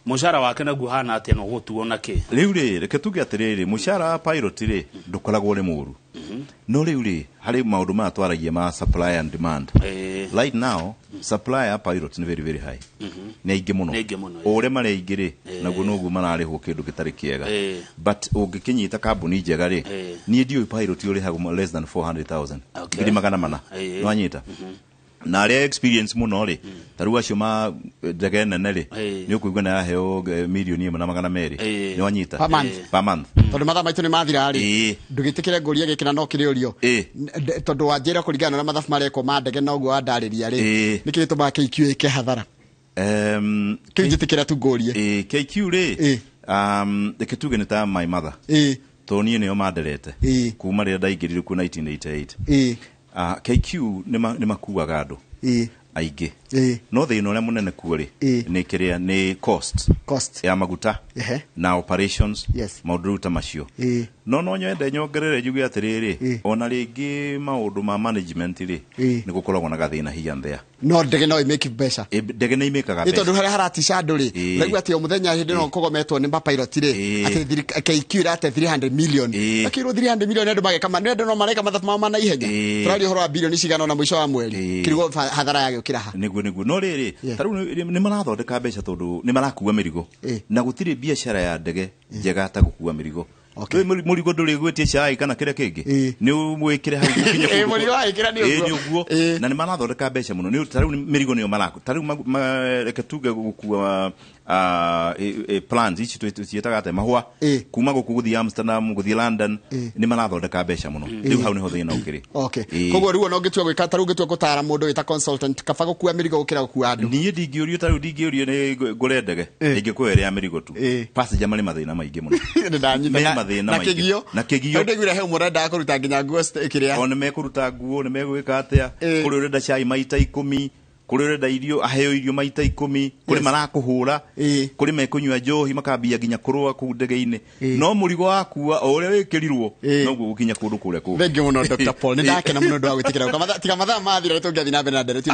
[SPEAKER 3] mũcara wake naguo hana atĩa, na ũgũtuo na kĩ?
[SPEAKER 2] Rĩu rĩ, reke tuge atĩrĩrĩ, mũcara wa pilot rĩ, ndũkoragwo ũrĩ mũru, no rĩu rĩ, harĩ maũndũ maya twaragia ma supply and demand. Right now supply ya pilot nĩ very, very high, nĩ aingĩ mũno.
[SPEAKER 3] Nĩ aingĩ mũno,
[SPEAKER 2] O ũrĩa marĩ aingĩ rĩ, naguo noguo mararĩhwo kĩndũ gĩtarĩ kĩega. But ũngĩkĩnyita kambuni njega rĩ, niĩ ndiũĩ pilot ũrĩhagwo less than 400,000, 400,000. Nĩwanyita? Na arĩa experience mũno rĩ, ta rĩu acio ma ndege nene rĩ, nĩ ũkũigua nĩ araheo 1,200,000. Nĩ wanyita?
[SPEAKER 1] Per month.
[SPEAKER 2] Per month.
[SPEAKER 1] Tondũ mathaa maitũ nĩ mathira rĩ, ndũgĩtĩkĩre ngũrie gĩkĩ na no kĩrĩ ũrio. Tondũ wanjĩra kũringana na ũrĩa mathabu marekwo ma ndege noguo wandarĩria rĩ, nĩkĩ gĩtũmaga KQ ĩke hathara? Kĩu njĩtĩkĩra tu ngũrie.
[SPEAKER 2] Ĩ, KQ rĩ, reke tuge nĩ ta my mother, tondũ niĩ nĩo manderete kuma rĩrĩa ndaingĩrire kuo 1988. KQ nĩ makuaga andũ aingĩ, no thĩna ũrĩa mũnene kuo rĩ, nĩ kĩrĩa, nĩ cost
[SPEAKER 1] Cost.
[SPEAKER 2] ya maguta na operations, maũndũ rĩu ta macio. No nyende nyongerere njuge atĩrĩrĩ, ona rĩngĩ maũndũ ma management rĩ, nĩ gũkoragwo na gathĩna here and there.
[SPEAKER 1] No ndege no ĩmĩki mbeca?
[SPEAKER 2] Ĩ, ndege nĩ imĩkaga
[SPEAKER 1] Ĩ, tondũ
[SPEAKER 2] mbeca.
[SPEAKER 1] harĩa haratica andũ rĩ, ũraigua atĩ o mũthenya hĩndĩ ĩno kũgometwo nĩ mapilot rĩ, atĩ KQ ĩrate 300 million. Akĩrwo 300 million, andũ mageka nĩ andũ no mareka mathabu mao ma na ihenya. Tũraria ũhoro wa bilioni cigana ũna mũico wa mweri. Kĩrigo hathara yagĩũkĩra ha?
[SPEAKER 2] Nĩguo, no rĩrĩ, ta rĩu nĩ marathondeka mbeca tondũ nĩ marakua mĩrigo, na gũtirĩ biacara ya ndege njega ta gũkua mĩrigo. Ndũĩ mũrigo ndũrĩ gwĩtie cai kana kĩrĩa kĩngĩ, nĩ ũmwĩkĩre hau ũkinye kũndũ
[SPEAKER 1] Mũrigo wagĩkĩra nĩ ũguo.
[SPEAKER 2] Nĩ ũguo. Na nĩ marathondeka mbeca mũno. Nĩ ta rĩu mĩrigo nĩyo maraku, ta rĩu reke tuge gũkua plants ici ciĩtaga atĩa, mahũa, kuma gũkũ gũthiĩ Amsterdam, gũthiĩ London, nĩ marathondeka mbeca mũno. Rĩu hau nĩho thĩna ũkĩrĩ.
[SPEAKER 1] Koguo rĩu ona ũngĩtua gwĩka, ta rĩu ũngĩtua gũtara mũndũ wĩta consultant, kaba gũkua mĩrigo gũkĩra gũkua andũ?
[SPEAKER 2] Niĩ ndingĩũrio, ta rĩu ndingĩũrio nĩ ngũre ndege, ingĩkũhe ĩrĩa ya mĩrigo tu. Passenger marĩ mathĩna maingĩ mũno.
[SPEAKER 1] Nĩ ndanyita.
[SPEAKER 2] Me mathĩna
[SPEAKER 1] Na
[SPEAKER 2] maingĩ.
[SPEAKER 1] kĩgio.
[SPEAKER 2] Na kĩgio.
[SPEAKER 1] Tondũ ndaiguire he ũmwe ũrendaga kũruta nginya nguo kĩrĩa.
[SPEAKER 2] O nĩ mekũruta nguo, nĩ megwĩka atĩa, kũrĩ ũrenda cai maita 10. Kũrĩ ũrenda irio aheo irio maita 10, kũrĩ marakũhũra, kũrĩ mekũnyua njohi makambia nginya kũrũa kũu ndege-inĩ. No mũrigo wakua o ũrĩa wĩkĩrirwo noguo gũkinya kũndũ kũrĩa kũngĩ.
[SPEAKER 1] Thank you mũno Dr. Paul. Nĩ ndakena mũno ũndũ wa gwĩtĩkĩra. Tiga mathaa mathira tũngĩathiĩ na mbere na ndereti.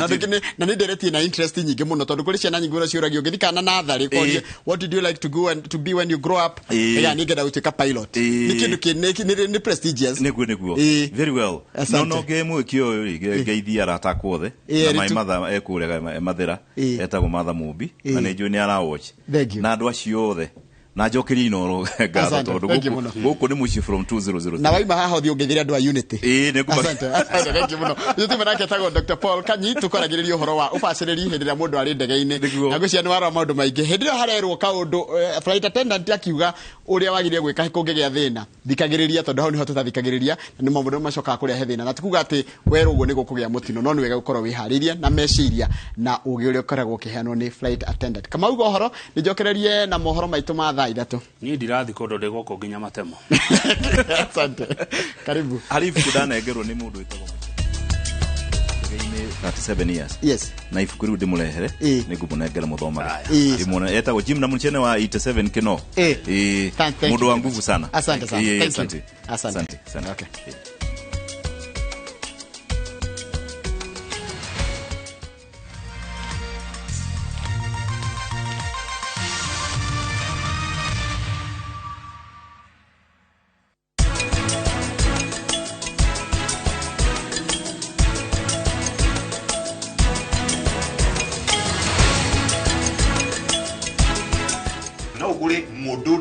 [SPEAKER 1] Na nĩ ndereti na interest nyingĩ mũno tondũ kũrĩ ciana nyingĩ mũno ciũragio ũngĩthiĩ kana natharĩ korie what did you like to go and to be when you grow up? Ega niĩ ngenda gũtuĩka pilot. Nĩ kĩndũ nĩ prestigious.
[SPEAKER 2] Nĩguo. Very well. No ngĩmwĩki ũyũ rĩ ngeithia arata akwa othe na my mother ekũrĩa Mathĩra etagwo Martha Mũmbi na nĩ njũĩ nĩ arawatch na andũ acio othe na njokerie Inooro ngatho tondũ gũkũ nĩ mũciĩ from 2003.
[SPEAKER 1] Na waima haha ũthiĩ ũngeithĩre andũ a Unity.
[SPEAKER 2] Ĩĩ.
[SPEAKER 1] Asante, thank you mũno. Ithuĩ nake etagwo Dr. Paul Kanyi tũkoragĩrĩria ũhoro wa ũbacĩrĩri hĩndĩ ĩrĩa mũndũ arĩ ndege-inĩ. Na ngwĩciria nĩ warora maũndũ maingĩ. Hĩndĩ ĩrĩa harerwo kaũndũ flight attendant akiuga ũrĩa wagĩrĩire gwĩka kũngĩgĩa thĩna, thikagĩrĩria tondũ hau nĩho tũtathikagĩrĩria na nĩ maũndũ macokaga kũrehe thĩna. Na ti kuga atĩ werwo ũguo nĩ gũkũgĩa mũtino, no nĩ wega gũkorwo wĩharĩirie na meciria na ũgĩ ũrĩa ũkoragwo ũkĩheanwo nĩ flight attendant. Kamau ũhoro nĩ njokererie na mohoro maitũ ma thaa 3.
[SPEAKER 3] Niĩ ndirathiĩ kũndũ ndĩ gũkũ nginya matemo.
[SPEAKER 1] Asante. Karibu.
[SPEAKER 2] Harĩ ibuku ndanengerwo nĩ mũndũ wĩtagwo ndege-inĩ 37 years.
[SPEAKER 1] Yes.
[SPEAKER 2] Na ibuku rĩu ndĩmũrehere nĩ ngũmũnengera mũthomage. Etagwo Jim na Mũchene wa 87 Kino. Mũndũ wa nguvu sana.
[SPEAKER 1] Asante sana.
[SPEAKER 2] Asante.
[SPEAKER 1] Asante.
[SPEAKER 2] Asante.
[SPEAKER 1] Okay.
[SPEAKER 4] No gure mundu.